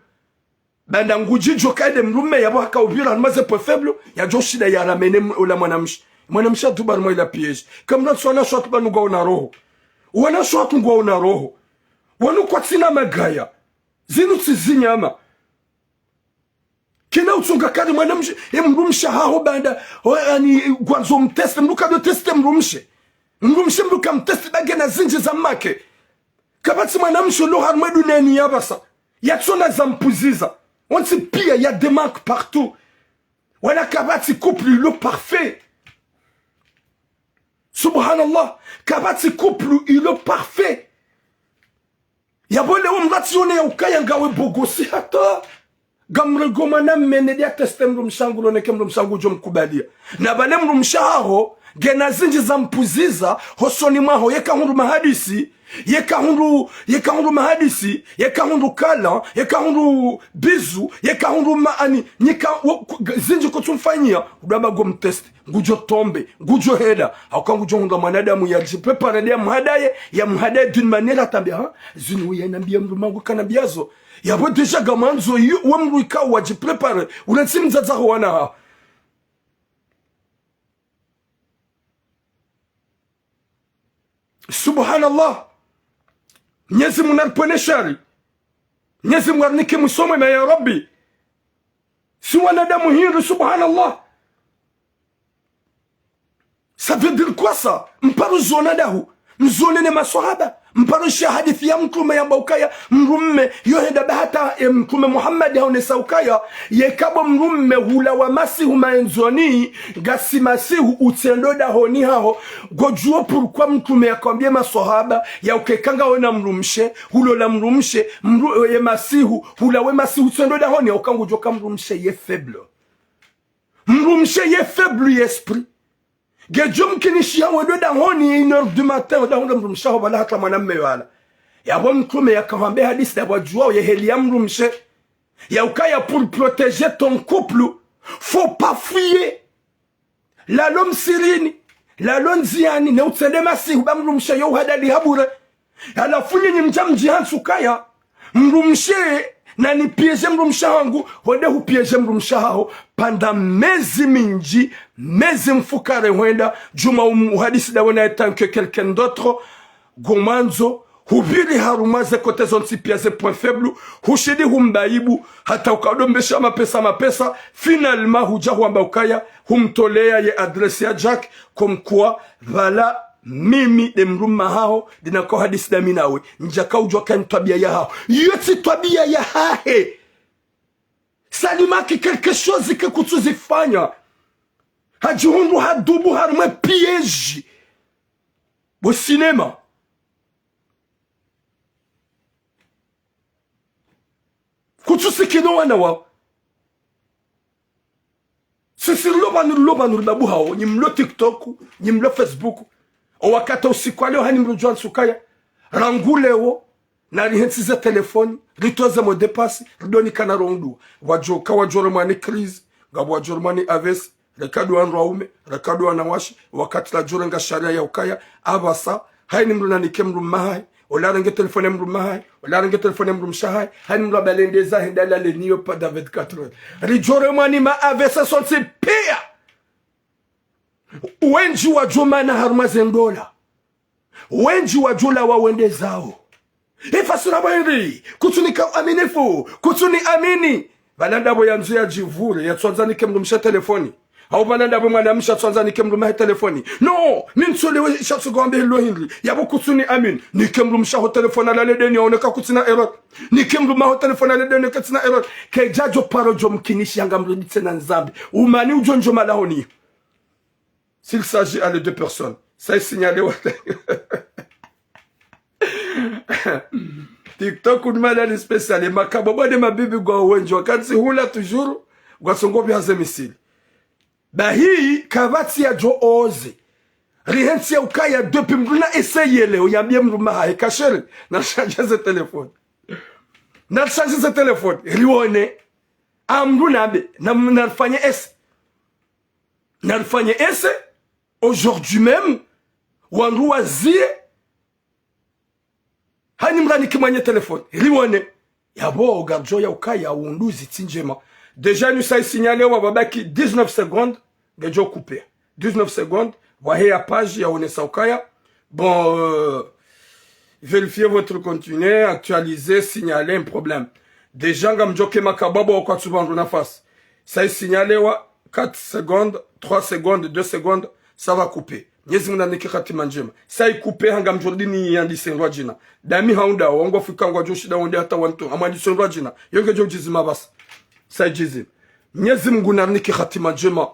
Baanda ngudjidjo kaye nde mdrume yapvo haka upvira harumwa ze points faibles, yadjo shinda yaramene m-, ula mwanamshe. Mwanamshe aduba harumwa ila piège. Kamna ntsu wanashe watru pvanu ngwaona roho. Wanashe watru ngwaona roho. Wanu kwatsina magaya. Zinu tsi zinyama. Kena utsunga kari mwanamshe, ye mdrumshe haho baanda, o, ani, ngwandzo mteste, mdru kado teste mdrumshe. Mdrumshe mdru kamteste ba ngena zindji za make. Kapvatsi mwanamshe ulo harumwa dunia ini yapvasa. Yatsona za mpuziza. Wontsi pia ya des manques partout. Wala kapvatsi couple ilo parfait. Subhanallah. Kapvatsi couple ilo parfait. Yapvo leo mdru atsione ya ukaya ngawe bogosi hata. Ngamrengo mwana mme nende ya teste mdrumshe hangu, roneke mdrumshe hangu udjo mkubalia. Na pvale mdrumshe haho, ngena zindji za mpuziza, hosoni mwaho, yeka hundru mahadisi, yeka hundru, yeka hundru mahadisi, yeka hundru kala, yeka hundru bizu, yeka hundru maani, nyika, wo, ku-, g-, zindji kutsumfanyia, udjo amba ngo mteste, ngudjo tombe, ngudjo heda, hauka ngudjo hundra mwanadamu ya djiprépare nde ya mhadaye, ya mhadaye d'une manière atambia, ha? Zinu uye nambia mdrume hangu kanambia zo. Yapvo déjà ngamwandzo, yu, we mdru ikao wa djiprépare, unatsi mdzadze ho wana ha. Subhanallah. Mnyezi Mungu naripvwene shari. Mnyezi Mungu arinike mwiso mwema ya Rabbi. Si wanadamu hindru, subhanallah. Ça veut dire quoi ça? Mparo zona dahu. Mzone ne maswahaba. Mparo shiya hadisi ya mtrume yamba ukaya mdrume yo henda ba hata, e, mtrume Muhammad haonesa ukaya, yeka bo mdrume hulawa masihu maendzoni, ngasi masihu utsendo dahoni haho. Ngodjuo pourquoi mtrume yakwambie maswahaba, ya ukeka ngawe na mdrumshe, hulola mdrumshe, mdru-, ye masihu, hulawe masihu utsendo dahoni, hauka ngudjoka mdrumshe ye faible. Mdrumshe ye faible ye esprit. Ngedjo mkinishiha wendo dahoni une heure du matin, wendo dahoni mdrumshe haho pvala hata mwana mme wala. Yapvo mtrume yakahwambe hadisi dapvo djuwa ye heli ya mdrumshe. Ya ukaya pour protéger ton couple, faut pas fuir. Lalo msirini, lalo ndziani, ne utsende masihu ba mdrumshe yo uhadali habure. Halafu nyinyi mdja mdjihantsi ukaya mdrumshe, nani piéger mdrumshe hangu, hwende hu piéger mdrumshe haho, pvanda mezi mindji, mezi mfukare hwenda, djuma um-, uhadisi dawe na étant que quelqu'un d'autre, ngomwandzo, hupviri harumwa ze côté zontsi pia ze point faible, hushindi humbaibu, hata ukadombesha mapesa mapesa, finalement hudja hwamba ukaya, humtolea ye adresse ya Jack, comme quoi, pvala, mimi nde mdrume haho, ndinako hadisi dami nawe, ndjaka udjuwa kani twabia ya haho. Yo tsi twabia ya hahe. Salima ki quelque chose ke kutsuzifanya. Hadjihundru hadubu harumwe piège. Bo cinéma. Kutsusikino wana wao. Sisi rilo pvanu, rilo pvanu ribabu hawo, nyi mlo TikTok, nyi mlo Facebook. O wakati usiku wa leo hani mrudjuwa ntsu ukaya. Rangu leo, narihentsi ze telefoni, ritoze mot de passe, ridoni kana rongduwa. Wadjo, ka wadjo remwa ni crise, ngapvo wadjo remwa ni A V C, reka ndo wandru waume, reka ndo wanawashe, wakati radjo renga sharia ya ukaya, apvasa, haini mdru nanike mdru mmahahe, ola renge telefoni ya mdru mmahahe, ola renge telefoni ya mdru mshahahe, haini mdru abalendeza henda lale niyo pvanda vingt-quatre heures. Ridjo remwa ni ma A V C sontsi pia. Wendji wadjo mana harumwa ze ndola. Wendji wadjo lawa wende zawo. Efasira bwendri, kutsunika aminifu, kutsuni amini. Pvala ndapvo yandzo yadjivure, yatsuandza nike mdru mshe telefoni. Hau pvala ndapvo mwana mshe atsuandza anike mdru mmahe telefoni. No, mi ntsolewe sha tsuka wambe hilo hindri. Yapvo kutsuni amini. Nike mdru mshe aho telefoni alale deni yaone ka kutsina erreur. Nike mdru mmaho telefoni alale deni katsina erreur. Kedjadjo paro djo mkinishi yanga mdru ditsena nzambi. Umani udjo ndjo malahoni. S'il s'agit à les deux personnes, sa isignalé wa. TikTok ni madani spécial, e makabwabwa ne mabibi ngwao wendji, wakati hula toujours, ngwatsongo pvi haze misili. Bahi, kapvatsi yadjo oze. Rihentsi ya ukaya depuis mdru na essayé leo, yambie mdru mmahahe, ka chéri, na changer ze telefoni. Na changer ze telefoni, rione. Amdru nambe, na, na rifanye essai. Na rifanye essai, aujourd'hui même, wandru wazie, hani mdru anike mwenye telefoni, rione. Yapvo, ngardjo ya ukaya, wunduzi tsi ndjema. Déjà, nu sa isignalé wa pvabaki dix-neuf secondes, ngedjo couper. Dix-neuf secondes, waheya page ya onesa ukaya. Bon, euh, vérifiez votre contenu, actualisez, signalez un problème. Déjà, ngamdjoke makabwabwa wa kwatsu pvandru nafasi. Sa isignalé wa quatre secondes, trois secondes, deux secondes, ça va couper. Mnyezi Mungu nanike hatima ndjema. Sa i couper ha ngamdjo dini yandise ndrwa djina. Dami haunda, wangu afika ngwadjo shinda wonde hata wantu. Amwandise ndrwa djina. Yo ngedjo djizima basi. Sa idjizima. Mnyezi Mungu nanike hatima ndjema.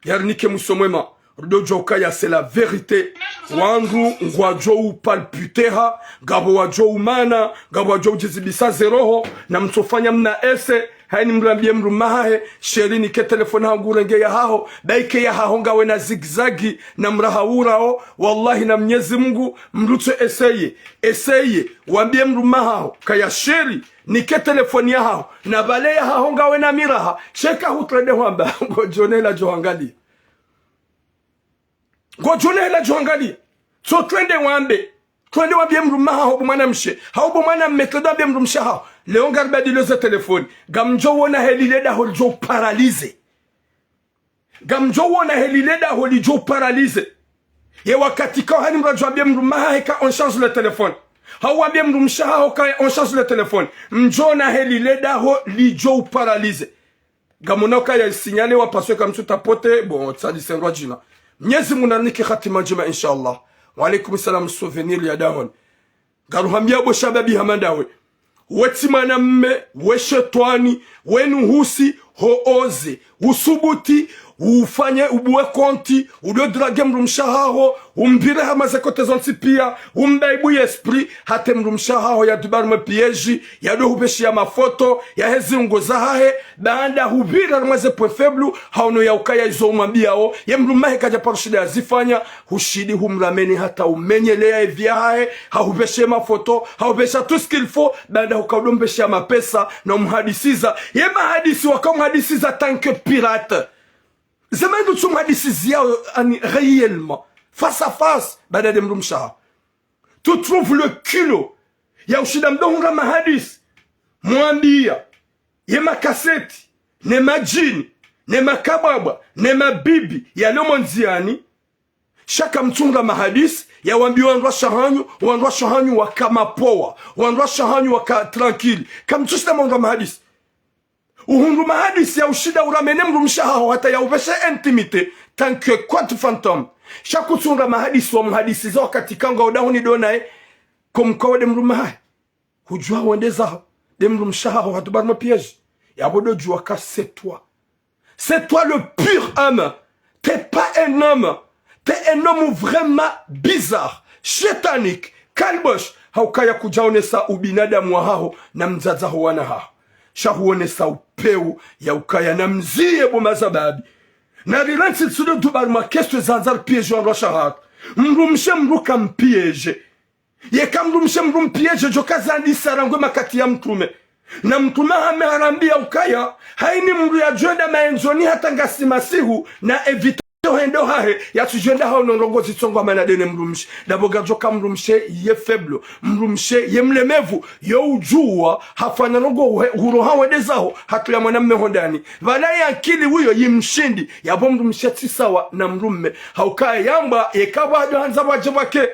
Yarinike mwiso mwema. Ndo djo ukaya c'est la vérité. Wandru ngwadjo upalpiteha, ngapvo wadjo umana, ngapvo wadjo udjizibisa ze roho, na mtsofanya mna ese, hayini mrambiye mdrume hahe, chéri nike telefoni hangu renge ya haho, ba ike ya haho ngawe na zigzagi, na mraha urao, wallahi na Mnyezi Mungu, mdru tso eseye, eseye, wambiye mdrume haho, kaya chéri, nike telefoni ya haho, na pvale ya haho ngawe na miraha, sha eka hutrende hwamba, ngodjo ona hela djo hangaliya. Ngodjo ona hela djo hangaliya. Tso trende wambe. Trende wambiye mdrume haho bo mwanamshe. Hau bo mwanamme trende wambiye mdrumshe haho. Leo ngaribadiliyo ze telefoni. Ngamdjo wona heli le daho lidjo paralysé. Ngamdjo wona heli le daho lidjo paralysé. Ye wakati kao hayini mdru adjo wambiye mdrume hahe ka on change le téléphone. Hau wambiye mdrumshe haho ka on change le téléphone. Mdjo ona heli le daho lidjo paralysé. Ngamwona ukaya signal wa paswe kamtsu tapoter, bon, tsa lisendwa djina. Mnyezi Mungu narinike hatima ndjema, inshallah. Wa alaikum salam, souvenir ya dahoni. Ngaruhambiya bo shababi hama ndawe. We tsi mwanamme, we shetwani, we nuhusi, ho oser, usubuti, ufanye ubuwe konti, udo draguer mdrumshe haho, umpvire hama ze kote zontsi piya, umbaibu ye esprit, hata mdrumshe haho yadubali mwe piège, yado hupveshiya mafoto, yahe ziungo zahahe, baanda hupvira harumwa ze point faible, haono ya ukaya izo umwambiyao, ye mdrume hahe kadja paro shinda yazifanya, hushindi humrameni hata umenyeleya ye vie yahahe, hahupveshe mafoto, hahupvesha tout ce qu'il faut, baanda huka udo mpvesheya mapesa, na umhadisiza, ye mahadisi waka umhadisiza tant que pirate. Ze mendru tsu mhadisiziya, ani, réellement, face à face, baanda nde mdrumshe haho. Tu trouves le culot ya ushinda mdo hundra mahadisi, mwambiya, ye makaseti, ne madjini, ne makabwabwa, ne mabibi, yalo mo ndziyani, sha kamtsu hundra mahadisi, ya wambiya wandru washe hanyu, wandru washe hanyu waka mapowa, wandru washe hanyu waka tranquille, kamtsu shinda mhundra mahadisi. Uhundru mahadisi ya ushinda uramene mdrumshe haho hata ya upveshe intimité, tant que compte fantôme. Sha kutsu hundra mahadisi wa mhadisiza wakati kanga udahoni do naye, comme quoi we nde mdrume hahe. Hudjuwa wende zaho, nde mdrumshe haho hadubali mwe piège. Yapvo do djuwa ka c'est toi. C'est toi le pur homme. T'es pas un homme. T'es un homme vraiment bizarre, shetanique, kalbosh. Haukaya kudja onesa ubinadamu wahaho na mdzadze ho wana haho. Sha huonesa upewu ya ukaya na mziye bo mazababi. Na rilantsi tsudo dubali mwa kestwe zandzari piège wandru washe hatru. Mdrumshe mdru ka mpiège. Yeka mdrumshe mdru mpiège djo kazandisa rangu ye makati ya mtrume. Na mtrume hame harambiya ukaya, hayini mdru yadjo enda maenzoni hata ngasi masihu na éviter hendo hahe, yatsudjo enda haono ndrongo zitsongo amana dene mdrumshe. Ndapvo ngadjo ka mdrumshe ye faible, mdrumshe ye mlemevu, yo udjuwa, hafanya ndrongo uhe, huro hawende zaho, hatru ya mwanamme hondani. Pvala ye akili uyo yimshindi, yapvo mdrumshe tsi sawa na mdrume. Haukaya yamba, yeka pvwa ndo handza pvwadje pvwake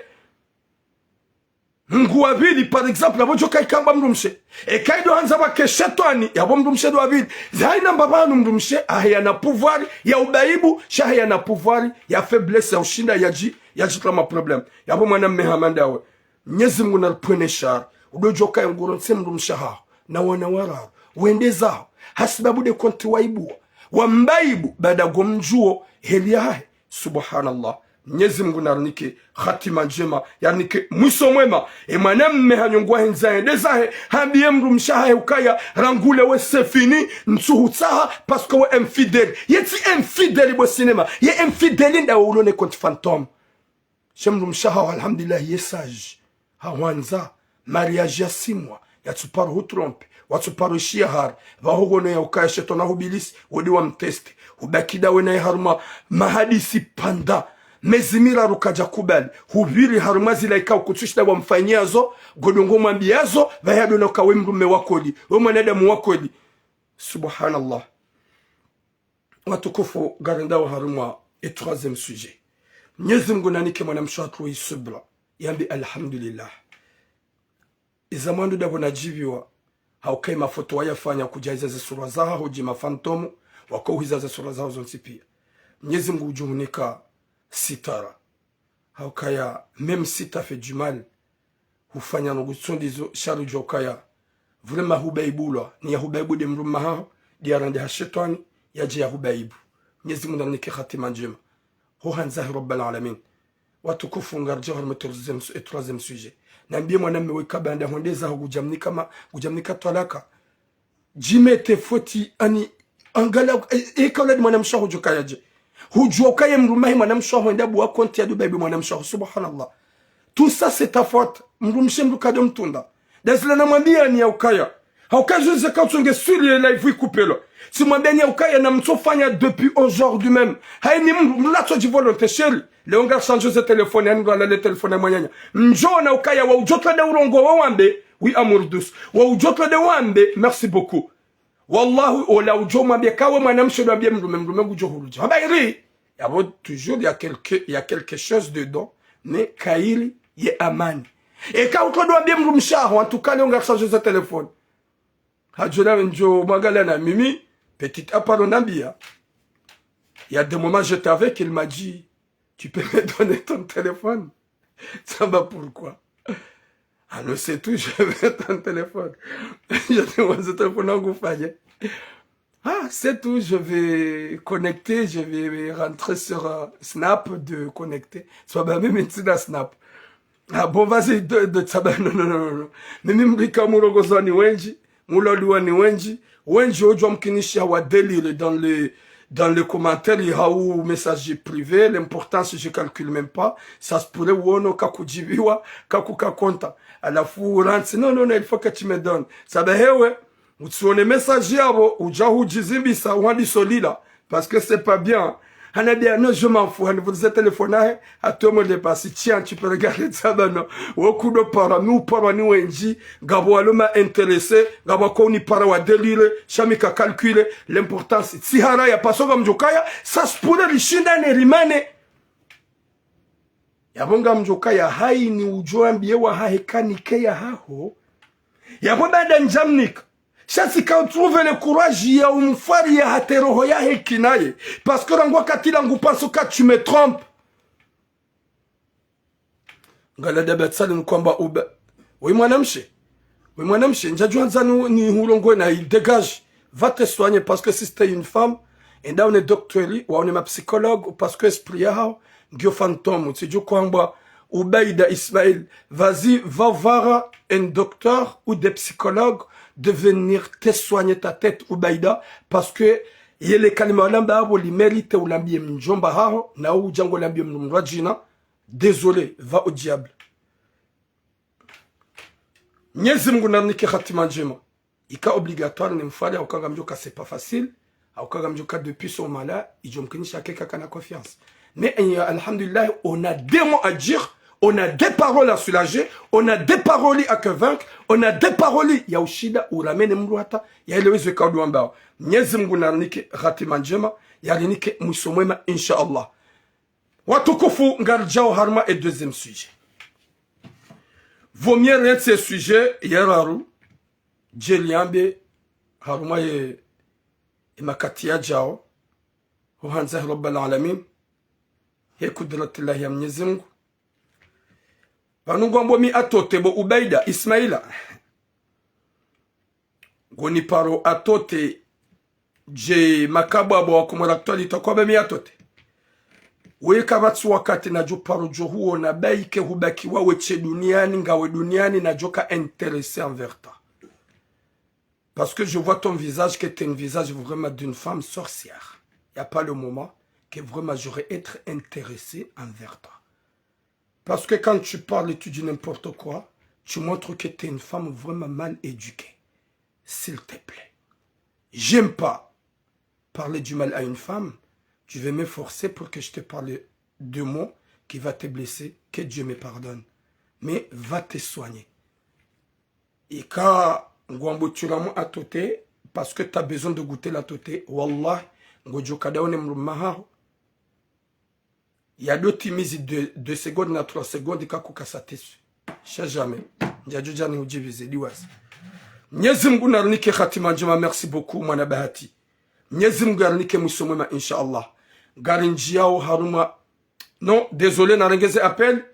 Mungu wa pvili, par exemple, yapvo djo ka ikamba mdrumshe. Eka ido handza pvwake shetwani, yapvo mdrumshe ndo wa pvili. Zayina mbapvanu mdrumshe, ahe yana pouvoir ya ubaibu, sha ahe yana pouvoir ya faiblesse ya ushinda yadji, yadjitria ma problème. Yapvo mwanamme hama ndawe. Mnyezi Mungu naripvwene shari. Udo djo ka yanguro ntse mdrumshe haho. Na wana wararu. Wende zaho. Hasibabu nde konti waibuwa. Wambaibu, baanda ngo mdjuwo, heli yahahe. Subhanallah. Mnyezi Mungu narinike hatima ndjema, yarinike mwiso mwema. E mwanamme hanyongwa hendza hende zahe, hambiye mdrumshe hahe ukaya, rangu leo we c'est fini, ntsuhutsaha, parce que we infidèle. Ye tsi infidèle bo cinéma, ye infidèle ndawe ulo ne compte fantôme. She mdrumshe haho, alhamdulillah, ye sage. Hahwandza, mariage ya six mois, yatsuparo hutromper, watsuparo ishiya hari, pvaho ngono ya ukaya shetwani ho ibilisi, wodi wa mteste, hubaki ndawe naye harumwa mahadisi pvanda, mezi miraru kadja kubali, hupviri harumwa zila ikao kutsushinda wamfanyiyazo, ngodo ngo mwambiyazo, pvahe ado ona uka we mdrume wa kweli, we mwanadamu wa kweli. Subhanallah. Watukufu, ngarendao harumwa e troisième sujet. Mnyezi Mungu nanike mwanamshe hatru yi subra, yambe alhamdulillah. Iza mwando ndapvo nadjiviwa, hauka ye mafoto wayafanya kudjahiza ze sura zahaho dji ma fantôme, wakauhiza ze sura zahaho zontsi piya. Mnyezi Mungu udjuhunika sitara. Haukaya, même si t'as fait du mal, hufanya ndrongo tsi ndizo, sha ridjuwa ukaya. Vraiment hubaibulwa, ni ya hubaibu nde mdrume haho, nde yarende ha shetwani, yadje ya hubaibu. Mnyezi Mungu narinike hatima ndjema. Ho handza he Rabbal Alamin. Watukufu, ngaridjo harumwa e troisième su-, e troisième sujet. Nambiye mwanamme we ka baanda hwende zaho ngudjamnika ma-, ngudjamnika twalaka. Djimete foti ani angala, e, e, ka wuladi mwanamshe waho djo kaya dje. Hudjuwa ukaya mdrume wahe mwanamshe waho hwenda buwa konti ya dubai be mwanamshe waho. Subhanallah. Tout ça, c'est ta faute. Mdrumshe mdru kado mtunda. Dazila namwambiyani ya ukaya. Hauka juzi ka utsonge sur ye live ikupelwa. Tsimwambiyani ya ukaya namtsofanya depuis aujourd'hui même. Hayini mdru, mlatso dji volonté chéri. Leo ngarishandjo ze téléphone, yani ngwala le téléphone ya mwananya. Mdjona ukaya wa udjo twa de urongowa wambe, oui, amour douce. Wa udjo twa de wambe, merci beaucoup. Wallahi, ola udjo mwambiya ka we mwanamshe ndo wambiye mdrume, mdrume ngudjo hurudja. Hamba iri, yapvo toujours, il y a quelque, il y a quelque chose dedans, mais kayiri ye amani. Eka utwa de wambiye mdrumshe waho, en tout cas, leo ngarishandjo ze téléphone. Hadjo na ndjo mwangala na mimi, petit aparo nambiya. Il y a des moments, j'étais avec, il m'a dit, tu peux me donner ton téléphone ? Tsamba pourquoi ? Ah non, c'est tout, je veux ton téléphone. Je te demande ton téléphone, on vous fait. Ah, c'est tout, je vais connecter, je vais rentrer sur, euh, Snap de connecter. Tsamba mimi ntsina Snap. Ah bon, vas-y, de, de, tsamba, non, non, non, non. Mimi mdru ika murongoza ni wendji, muloliwa ni wendji, wendji wodjo mkinisha wa délire dans les, dans les commentaires, hau message privé, l'importance, je calcule même pas. Ça se pourrait uono kakudjibiwa, kakuka konta. Halafu urantsi, non, non, non, il faut que tu me donnes. Tsamba hewe, utsione message yapvo, udja hudjizimbisa, uhandiso lila. Parce que c'est pas bien. Hanambiya, non, je m'en fous. Hanivulise téléphone yahe, hatowe mot de passe. Tiens, tu peux regarder ça, ben non. Wo kudo para, mi uparwa ni wendji, ngapvo walo ma intéressés, ngapvo ko unipara wa délire, sha mi ka calculer, l'importance. Tsi haraya, parce que ngamdjo kaya, ça se pourrait rishindane rimane. Yapvo ngamdjo kaya hayini udjo wambiye wahahe ka nike yahaho. Yapvo baanda ndjamnika. Sha tsika utrouve le courage ya umfwari ya hata e roho yahe kinaye. Parce que rangu wakati la ngu pense que tu me trompes. Ngala daba tsali nkwamba uba. We mwanamshe. We mwanamshe, ndjadjuandza ni, ni hurongowe na il dégage. Va te soigner parce que si c'était une femme, enda one docteur, wa one ma psychologue, parce que esprit yaho, ngiyo fantôme, tsidju kwamba, Ubaida Ismail, vas-y, va voir un docteur ou des psychologues de venir te soigner ta tête, Ubaida, parce que yele kalima walamba apvo li mérite ulambiye mdjomba haho, na udja ngo lambiye mdru mdru wa djina, désolé, va au diable. Mnyezi Mungu narinike hatima ndjema. Ika obligatoire ni mfwari, hauka ngamdjo ka c'est pas facile, hauka ngamdjo ka depuis son malade, idjo mkinisha ke kakana confiance. Mais, eh, alhamdulillah, on a des mots à dire, on a des paroles à soulager, on a des paroles à convaincre, on a des paroles ya ushinda uramene mdru hata, ya elewe ze ka udo wambao. Mnyezi Mungu narinike hatima ndjema, yarinike mwiso mwema, insha Allah. Watukufu, ngaridjao harumwa e deuxième sujet. Vaut mieux rentsi e sujet ya raru, djeli yambe harumwa ye, ye makati yadjao, ho handza he Rabbal Alamin, he kudratillahi ya Mnyezi Mungu. Pvanu ngwambo mi atote bo Ubaida Ismaila. Ngoni paro atote, je makabwa bo wa Comores Actualité kwamba mi atote. Weka pvatsi wakati nadjo paro djo huona baike hubaki wawe she duniani, ngawe duniani nadjo ka intéressé envers toi. Parce que je vois ton visage, que t'es un visage vraiment d'une femme sorcière. Y a pas le moment que vraiment j'aurais être intéressé envers toi. Parce que quand tu parles et tu dis n'importe quoi, tu montres que t'es une femme vraiment mal éduquée. S'il te plaît. J'aime pas parler du mal à une femme. Tu veux me forcer pour que je te parle de mots qui va te blesser. Que Dieu me pardonne. Mais va te soigner. Ika ngwambo tshura mu atote, parce que t'as besoin de goûter l'atote. Wallah, ngodjo ka daone mdrume haho. Ya do timizi deux, deux secondes na trois secondes, kaku kasa tesu. Sha jamais. Ndjadjo djani udjivize, diwazi. Mnyezi Mungu narinike hatima ndjema, merci beaucoup, mwana bahati. Mnyezi Mungu yarinike mwiso mwema, insha Allah. Ngari ndjiao harumwa. Non, désolé, narenge ze appel.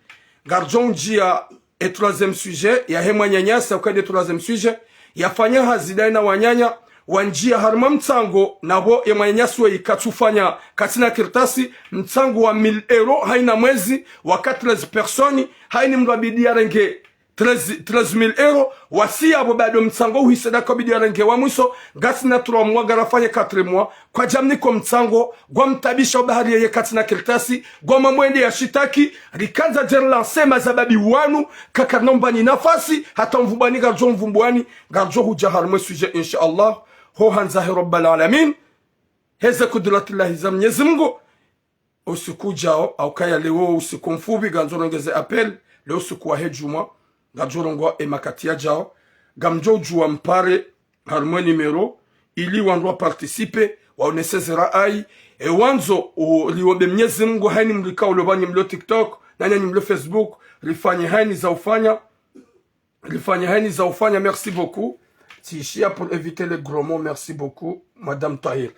Ngaridjo ndjia e troisième sujet, yahe mwananyasi, ukaya nde troisième sujet. Yafanya hazi daye na wananya, Wandjiya harumwa mtsango, napvo ye mwananyasi weyi katsufanya, katsina kartasi, mtsango wa mille euros, hayina mwezi, waka treize personnes, hayini mndru yabidi yarenge treize, treize mille euros, wasi yapvo bado mtsango uhise nda kabidi yarenge wa mwiso, ngasina trois mois, ngarafanye quatre mois, kwadjamnika o mtsango, ngwamtabisha ubahari yeye katsina kartasi, ngwamwambo yende yashitaki, rikandza dje relancer mazababi wanu, kakarina umbani nafasi, hata mvumbwani ngaridjo mvumbwani, ngaridjo hudja harumwa e sujet, insha Allah, ho handza he Rabbal Alamin, heze kudratillahi za Mnyezi Mngu. Usiku udjao, haukaya leo usiku mfupvi, ngandzo rongeze appel, leo usiku wahe djumwa, ngadjo rongowa e makati yadjao, ngamdjo udjuwa mpare harumwa e numéro, ili wandru wa participer, waonese ze rayi, e wandzo, u-, riombe Mnyezi Mngu, hayini mlika ulo pvanu nyi mlo TikTok, na nyi mlo Facebook, rifanye hayini za ufanya, rifanye hayini za ufanya, merci beaucoup. Tsishiya pour éviter les gros mots, merci beaucoup, Madame Tahir.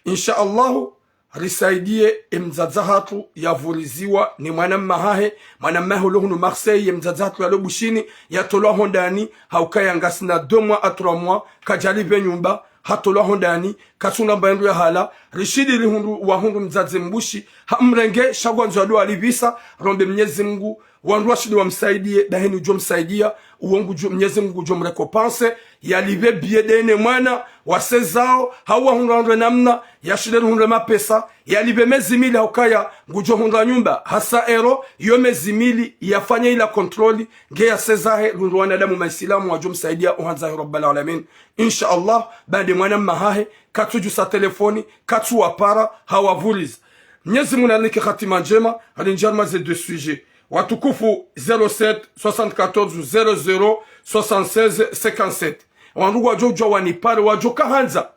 Insha Allahu, risaidiye e mdzadze hatru yavuriziwa ni mwanamme hahe, mwanamme hahe ulo hunu Marseille, ye mdzadze hatru yalo Bushini, yatolwa hondani, haukaya ngasina deux mois à trois mois, kadjalipve nyumba, hatolwa hondani, katsuna mba hindru yahala, rishidi rihundru, wahundru mdzadze Mbushi, hamrenge, sha ngwandzo yado alipvisa, rombe Mnyezi Mngu, wandru washidi wamsaidiye, nda hayini udjo msaidiya, uwo ngudjo, Mnyezi Mngu ngudjo mrécompenser, yalipve billet nde ne mwana, wasezao, hau wahundra hundre namna, yashinde rihundre mapesa, yalipve mezi mili haukaya, ngudjo hundra nyumba, ha cent euros, yo mezi mili, yafanye ila contrôle, nge yaseza he, rihundru wanadamu maisilamu, wadjo msaidiya, ho handza he Rabbal Alamin. Insha Allah, ba nde mwanamme hahe, katsudjusa telefoni, katsuwapara, hawavuriza. Mnyezi Mngu narinike hatima ndjema, rindjie harumwa ze deux sujets. Watukufu, zéro sept, soixante-quatorze, zéro zéro, soixante-seize, cinquante-sept. Wandru ngwadjo udjuwa wanipare, wadjo kahandza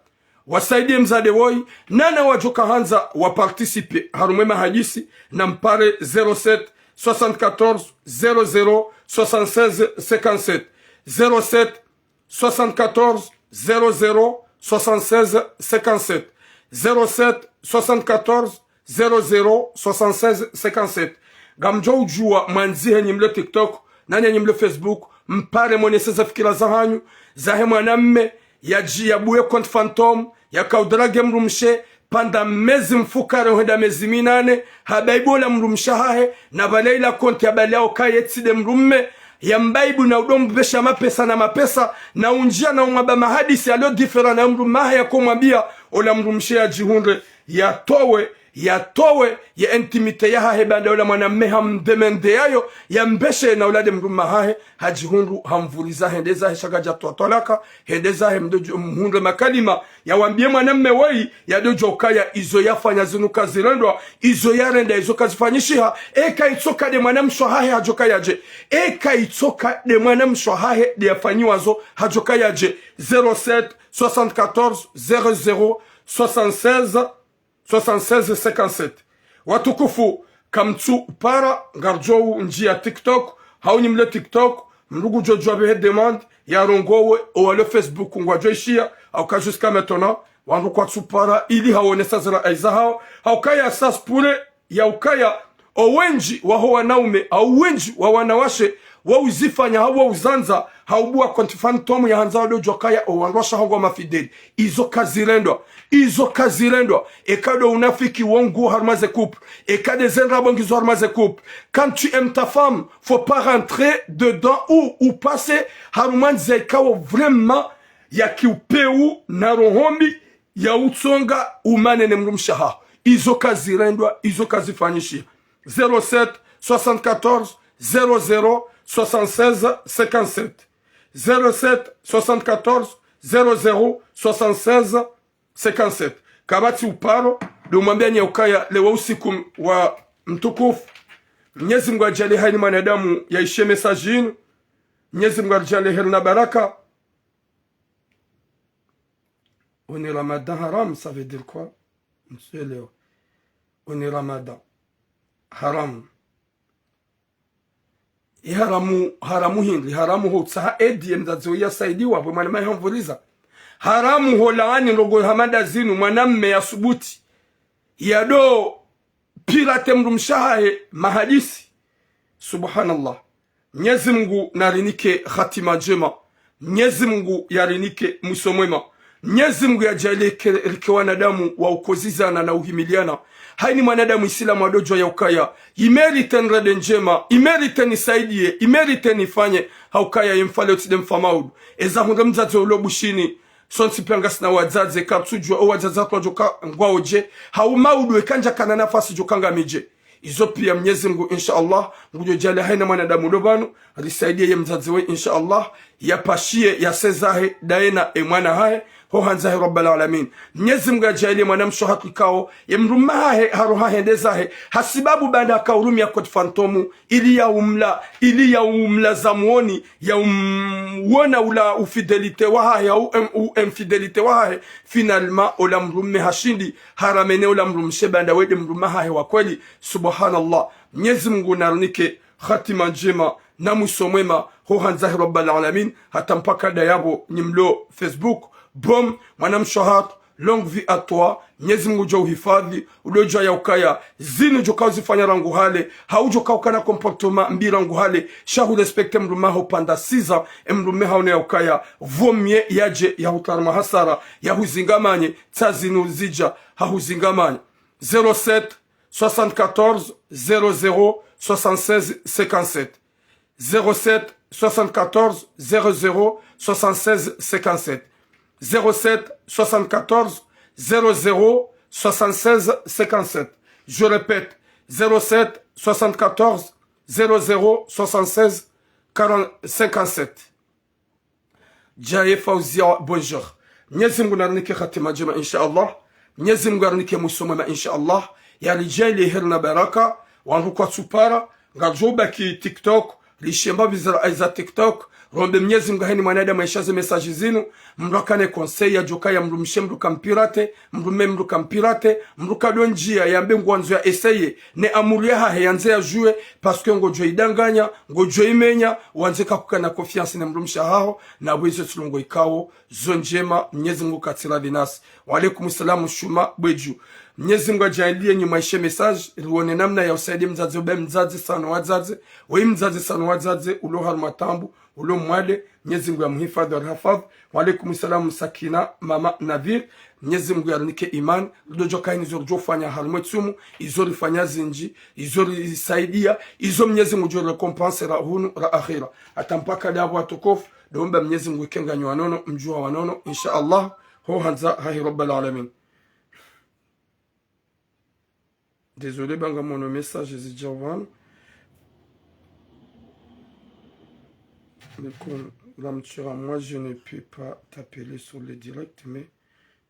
wasaidiye mdzadze woyi, nana wadjo kahandza waparticiper harumwa e mahadisi, nampare zéro sept, soixante-quatorze, zéro zéro, soixante-seize, cinquante-sept. Zéro sept, soixante-quatorze, zéro zéro, soixante-seize, cinquante-sept. Zéro sept, soixante-quatorze, zéro zéro, soixante-seize, cinquante-sept. Ngamdjo udjuwa mwandzihe nyi mlo TikTok, na nyi mlo Facebook, mpare monese ze fikira zahanyu, zahe mwanamme, yadji yabuwe compte fantôme, yakaudra nge mdrumshe, pvanda mezi mfukare hwenda mezi minane, habaibu ola mdrumshe hahe, na pvale ila compte ya pvale yaukaya tsi nde mdrumme, yambaibu na udo mpvesha mapesa na mapesa, na undjia na umwamba mahadisi yalo différent na mdrumme hahe yakomwambia, ola mdrumshe yadjihundre, yatowe, yatowe ye intimité yahahe, baanda ola mwanamme hamdemandé yayo, yambeshe na ola nde mdrumme hahe, hadjihundru hamvuriza hende zahe sha kadja towa twalaka, hende zahe mdo djo mhundre makalima, yawambie mwanamme woyi, yado djuwa ukaya izo yafanya zinu kazirendwa, izo yarenda izo kazifanyishiha, eka itsoka nde mwanamshe hahe hadjo kaya dje, eka itsoka nde mwanamshe hahe nde yafanyiwa zo hadjo kaya dje. Zéro sept, soixante-quatorze, zéro zéro, soixante-seize, soixante-seize, cinquante-sept. Watukufu, kamtsu para, ngardjo undjia TikTok, hau nyi mlo TikTok, mdru ngudjo djuwa pvehe demande, yarongowe, owalo Facebook ngwadjo ishia, hauka jusqu'à maintenant, wandru kwatsu para, ili haonesa ze rayi zahao, haukaya ça se pourrait, yaukaya, owendji waho wanaume, hau wendji wa wanawashe, wauzifanya, hau wauzandza, haubuwa compte fantôme yahandza wado djuwa kaya, owandru washe hangwa mafidèle. Izo kazirendwa, izo kazirendwa, eka ndo unafiki wongu harumwa ze couple, eka nde ze ndrabo ngizo harumwa ze couple. Quand tu aimes ta femme, faut pas rentrer dedans ou, ou passer harumwa ndzia ikao vraiment ya kiupeu na roho mbi, ya utsonga umane ne mdrumshe haho. Izo kazirendwa, izo kazifanyishiha. Zéro sept, soixante-quatorze, zéro zéro, soixante-seize, cinquante-sept. Zéro sept, soixante-quatorze, zéro zéro, soixante-seize, cinquante-sept. Kapvatsi uparo, ndo mwambia nyi ukaya leo usiku wa mtukufu. Mnyezi Mngu adjaanlie hayina mwanadamu yaishiye message yinu. Mnyezi Mngu adjaanlie heri na baraka. On est Ramadan haram, ça veut dire quoi? Mtsuelewa. On est Ramadan haram. Ye haramu, haramu hindri, haramu ho utsaha edi ye mdzadze woyi yasaidiwa, pvwe mwanamme hamvuriza. Haramu ho laani ndrongo hama nda zinu, mwanamme yasubuti yado pirate mdrumshe hahe mahadisi. Subhanallah. Mnyezi Mngu narinike hatima ndjema. Mnyezi Mngu yarinike mwiso mwema. Mnyezi Mngu yadjaaliye ke-, rike wanadamu wa ukozizana na uhimiliana. Hayini mwanadamu isilamu adodjua ya ukaya, imérité nirende ndjema, imérité nisaidiye, imérité nifanye, ha ukaya ye mfa leo tsi nde mfa maudu. Eza hundre mdzadze ulo Bushini, sontsi piya ngasina wadzadze, karitsudjua o wadzadze watru wadjoka ngwaodje, hau maudu eka ndjakana nafasi djoka ngamidje. Izo piya Mnyezi Mngu, insha Allah, ngudjo djaaliya hayina mwanadamu ulo pvanu, risaidiye ye mdzadze we, insha Allah, yapashiye, yasezahe, daye na e mwana hahe, ho handza he Rabbal Alamin. Mnyezi Mngu yadjaaliye mwanamshe hatru ikao, ye mdrume hahe, haroha hende zahe, hasibabu baanda haka urumia code fantôme, ili ya umla, ili ya umla za mwoni, ya um-, wona ula ufidélité wahahe, au em-, u-, infidélité wahahe, finalement, ola mdrume hashindi, haramene ola mdrumshe baanda we nde mdrume hahe wa kweli. Subhanallah. Mnyezi Mngu narinike hatima ndjema, na mwiso mwema, ho handza he Rabbal Alamin, hata mpaka ndayapvo nyi mlo Facebook, Bom, mwanamshe hatru, longue vie à toi, Mnyezi Mngu djo uhifadhi, udodjua ya ukaya, zinu djoka uzifanya rangu hale, hau djoka ukana comportement mbi rangu hale, sha hu respecté mdrume haho pendant six ans, e mdrume haone ya ukaya, vaut mieux yadje, yahutrarima hasara, yahuzingamanye, tsa zinu zidja, hahuzingamanye. Zéro sept, soixante-quatorze, zéro zéro, soixante-seize, cinquante-sept. Zéro sept, soixante-quatorze, zéro zéro, soixante-seize, cinquante-sept. Zéro sept, soixante-quatorze, zéro zéro, soixante-seize, cinquante-sept. Je répète, zéro sept, soixante-quatorze, zéro zéro, soixante-seize, quarante, cinquante-sept. Djaye Fauzia, bonjour. Mnyezi Mngu narinike hatima ndjema, insha Allah. Mnyezi Mngu yarinike mwiso mwema, insha Allah. Yaridjaaliye heri na baraka. Wandru kwatsupara, ngaridjo ubaki TikTok, rishemba bizara aiza TikTok. Rombe Mnyezi Mngu hayini mwanadamu yaisha ze message zinu. Mdru akane conseil yadjoka ya mdrumshe mdru kampirate, mdrume mdru kampirate, mdru kado ndjia yambe ngwandzo ya essayer, ne amuri yahahe yandze yadjue, parce que ngodjo idanganya, ngodjo imenya, wandze kakukana confiance ne mdrumshe haho, na bwezo tsi ndrongo ikao zo ndjema, Mnyezi Mngu katsiradhi nasi. Wa alaikum salam, Shuma Bwedju. Mnyezi Mngu yadjaaliye nyi mwaishe message, rione namna ya usaidiya mdzadze, ube mdzadze sano wadzadze, we mdzadze sano wadzadze, ulo harumwa taabu, ulo mwade, Mnyezi Mngu yamhifadhi, yarihifadhi. Wa alaikum salam, Sakina, mama Nadhir. Mnyezi Mngu yarinike imani, ridodjua hayini zo ridjofanya harumwa e tsumu, izo rifanya zindji, izo risaidiya, izo Mnyezi Mngu djo récompenser ra hunu, ra akhira. Hata mpaka ndapvo watukufu, ndo omba Mnyezi Mngu yike nganyi wanono, mdjuha wanono, insha Allah, ho handza hahe Rabbal Alamin. Désolé, ba ngamono message zidja pvanu. Mais comme l'âme tuera, moi, je ne peux pas t'appeler sur le direct, mais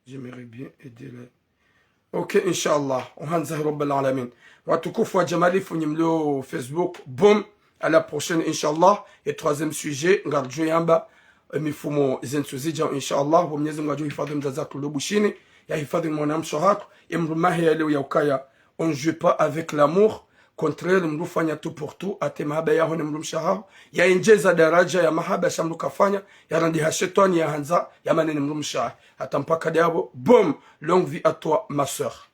j'aimerais bien aider la... Ok, insha Allah. Ho handza he Rabbal Alamin. Watukufu wa djamalifu nyi mlo Facebook. Bom. À la prochaine, insha Allah. E troisième sujet, ngaridjo yamba, e, mifumo ze ntsu zidjao, insha Allah. Bo Mnyezi Mngu yadjo hifadhi mdzadze hatru ulo Bushini, yahifadhi mwanamshe hatru, e mdrume hahe ya leo ya ukaya, on joue pas avec l'amour. Contraire, mdru fanya tout pour tout, hata mahaba yaho ne mdrumshe haho, yaendjeza daraja ya mahaba sha mdru kafanya, yarandiha shetwani yahandza, yamane ne mdrumshe hahe. Hata mpaka ndapvo, bom, longue vie à toi, ma sœur.